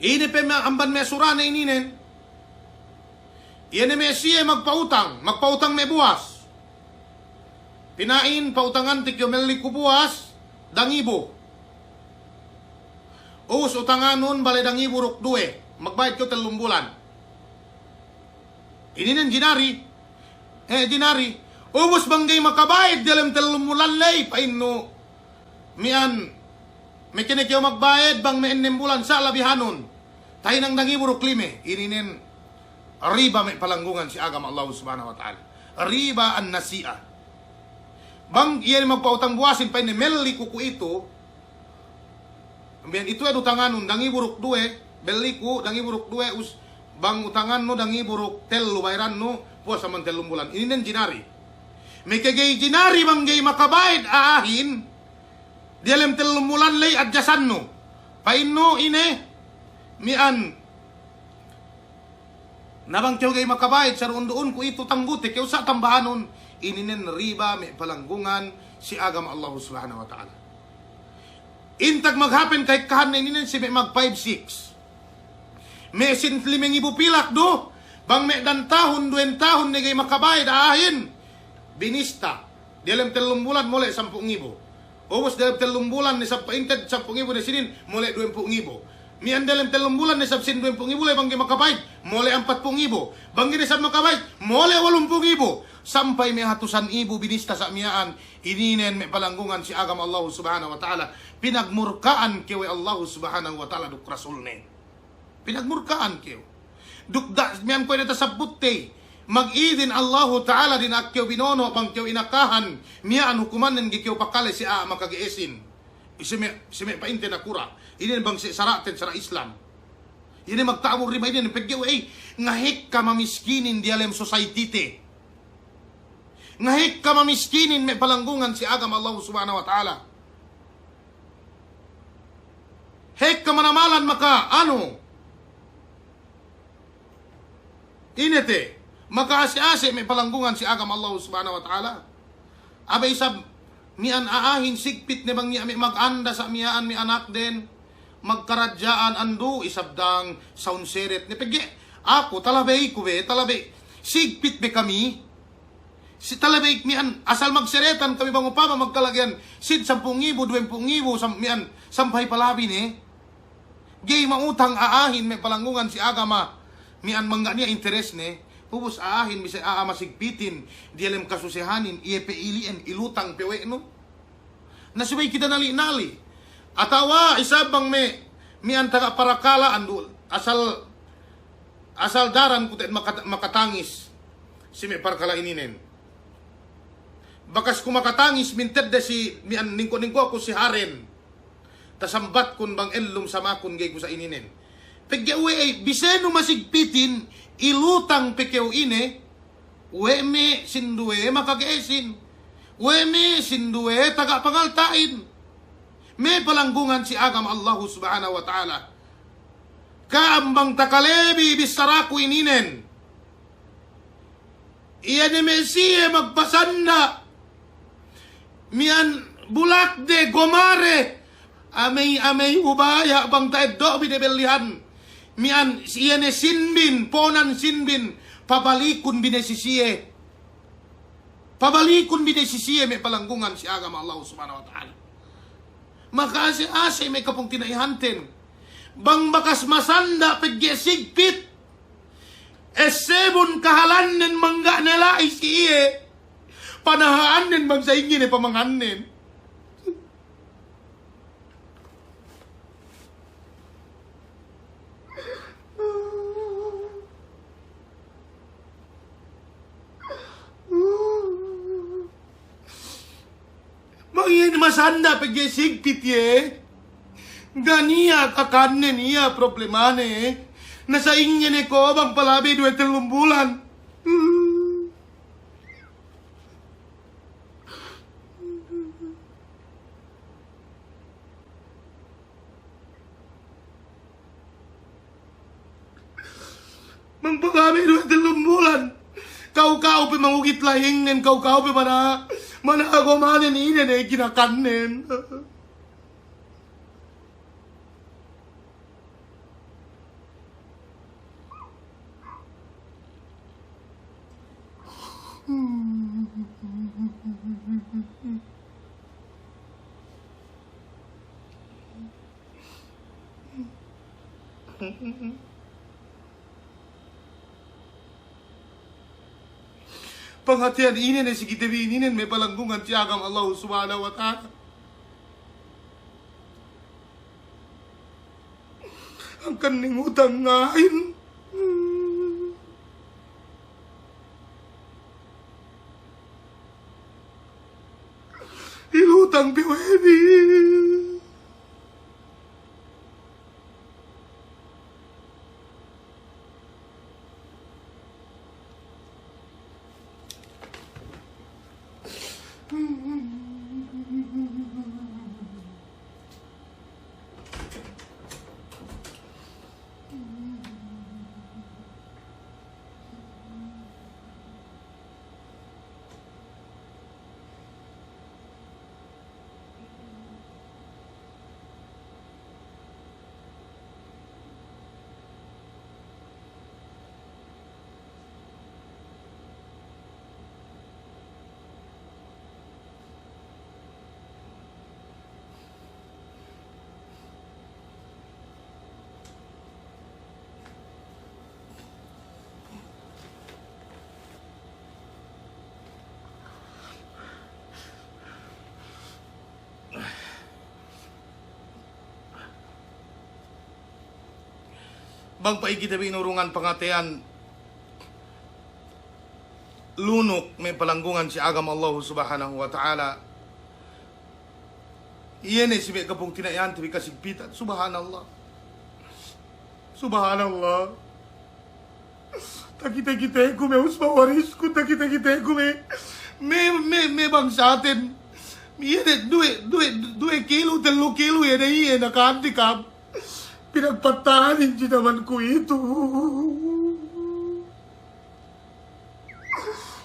Ine pe me' amban me' surane ininen. Iye ne me' siye magpa'utang, magpa'utang me' buwas. Pina'in pa'utangante kew melli ku buwas, dangibu. Ubus utanganun bale dangibu duk duwe, magbayad kew tellum bulan. Ininen jinari. E, jinari. Ubus bang ga'i makabayad diyalem tellum bulan ley, pa'innu. Miya'an, meke ne kew magbayad bang me' ennem bulan sa' labihanun. Tahinang dangibu duk lime. Ininen riba me' palanggungan si agama Allahu Subhanahu wa Ta'ala. Riba an-nasi'ah. Bang iye magpa'utang buwasin pa'inne melli ku kuwe'itu. Ambiyan itu e utanganun dangibu duk duwe, belli ku dangibu duk duwe, us-, bang utangannu dangibu duk tellu bayarannu, puwas amban tellum bulan. Ininen jinari. Meke ga'i jinari bang ga'i makabayad a'ahin, diyalem tellum bulan ley adjasannu. Pa'innu ine, miya'an. Na bang kew ga'i makabayad, saru'un-du'un kuwe'itu tanggute kew sa' tambahanun, ininen riba me' palanggungan si agama Allahu Subhanahu wa Ta'ala. Intag maghapen kahekkahanne ininen si me' mag five six. Me' sīn lime ngibu pilak du, bang me' dan tahun, duwen tahun ne ga'i makabayad a'ahin, binista. Diyalem tellum bulan mole' sampū' ngibu. Ubus diyalem tellum bulan ne sab pa'inte sampū' ngibu ne sīnin mole' duwempū' ngibu. Miya'an diyalem tellum bulan ne sab sīn duwempū' ngibu ley bang ga'i makabayad, mole' ampatpū' ngibu. Bang ga'i ne sab makabayad, mole' walumpū' ngibu. Sampay me' hatusan ibu binista sa' miya'an, ininen me' palanggungan si agama Allahu Subhanahu wa Ta'ala. Pinagmurka'an kew we' Allahu Subhanahu wa Ta'ala duk Rasulne. Pinagmurka'an kew. Duk da' miya'an kuwe' ne tasabbutte. Magidin Allahu Ta'ala dina'ak kew binono' bang kew inakahan. Miya'an hukumannen ga'i kew pakale si a'a makage'esin. Isi me', isi me' pa'inte nakura'. Inin bang si sara'ten sara' Islam. Inin magta'abur riba inin pegge' we'ey. Ngahekka mamiskinin diyalem society te. Ngahekka mamiskinin me' palanggungan si agama Allahu Subhanahu wa Ta'ala. Hekka manamalan maka anu. Ine te, maka ase'-ase' me' palanggungan si agama Allahu Subhanahu wa Ta'ala. Abe isab miya'an a'ahin sigpit ne bang niya' me' maganda sa' miya'an me' anakden. Magkaradja'an andu' isab dang saunseretne pegge' aku talabey ku be, talabey sigpit be kami. Si talabey miya'an asal magseretan kami bang upama magkalagihan sīn sampū' ngibu, duwempū' ngibu, sam-, miya'an sampay palabi ne. Ga'i ma'utang a'ahin me' palanggungan si agama. Miya'an mangga' niya' interesne. Ubus a'ahin bisan a'a masigpitin. Diyalem kasusehanin, iye pe ili'en, ilutang pe we' nu. Na subey kite nali'-nali'. Atawa isab bang me', miya'an taga parakala' andu' asal, asal daran ku te'ed maka-, makatangis si me' parakala' ininen. Bakas ku makatangis mintedde si miya'an ningko'-ningko' ku si haren. Tasambatkun bang ellum samakun ga'i ku sa' ininen. Pegge' we'ey bisenu masigpitin ilutang pe kew ine, we' me' sinduwe makage'esin. We' me' sinduwe taga pangalta'in. Me' palanggungan si agama Allahu Subhanahu wa Ta'ala. Ka'am bang takalebi bissaraku ininen. Iye ne me' siye magpasanda'. Miya'an bulakde, gomare. Amey, amey ubaya' bang ta'eddo' bi ne bellihan. Miya'an iye ne sinbin, ponan sinbin. Pabalikun bi ne si siye. Pabalikun bi ne si siye me' palanggungan si agama Allahu Subhanahu wa Ta'ala. Maka ase'-ase' me' kapungtina'ihanten. Bang bakas masanda' pegge' sigpit. Essebun kahalannen mangga' ne la'i si iye. Panaha'annen bang sa'ingge ne pamangannen. Masanda pegge' sigpit iye. Ga' niya' kakannen iye problemane. Na sa'ingge ne ko' bang palabey duwe tellum bulan. Bang palabey duwe tellum bulan. Ka'u-ka'u pe mangugit lahingnen, ka'u-ka'u pe mana, mana agomanen ine ne kinakannen. Pangateyan ine ne si kite bi inin me' palanggungan si agama Allahu Subhanahu wa Ta'ala. Hangkan ne ngutang nga'in. Ilutang pe we' bi. Bang pa'in kite bi inurungan pangateyan lunuk me' palanggungan si agama Allahu Subhanahu wa Ta'ala. Iye ne si me' kapungtina'ihan te bi kasigpitan. Subhanallah. Subhanallah. Takite-kiteku me' usba warisku, takite-kiteku me', me', me', me' bangsaten. Iye ne duwe, duwe, duwe kilu, tellu kilu, iye ne iye nakandikap. Pinagpattahanin si jaman kuwe'itu.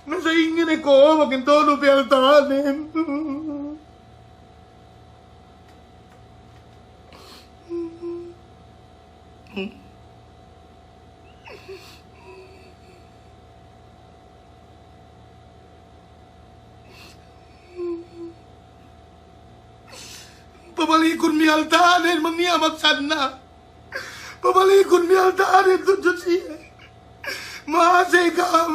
Na sa'ingge ne ko' bang tonu piyalta'anen. Pabalikun miyalta'anen, maniya' magsanna. Pabalikun miyalta'anen tudju siye. Ma'ase kam.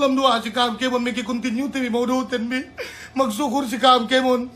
Salam duwa'a si ka'am kēmon, meke continue te bi maudu'ten bi. Magsukur si ka'am kēmon.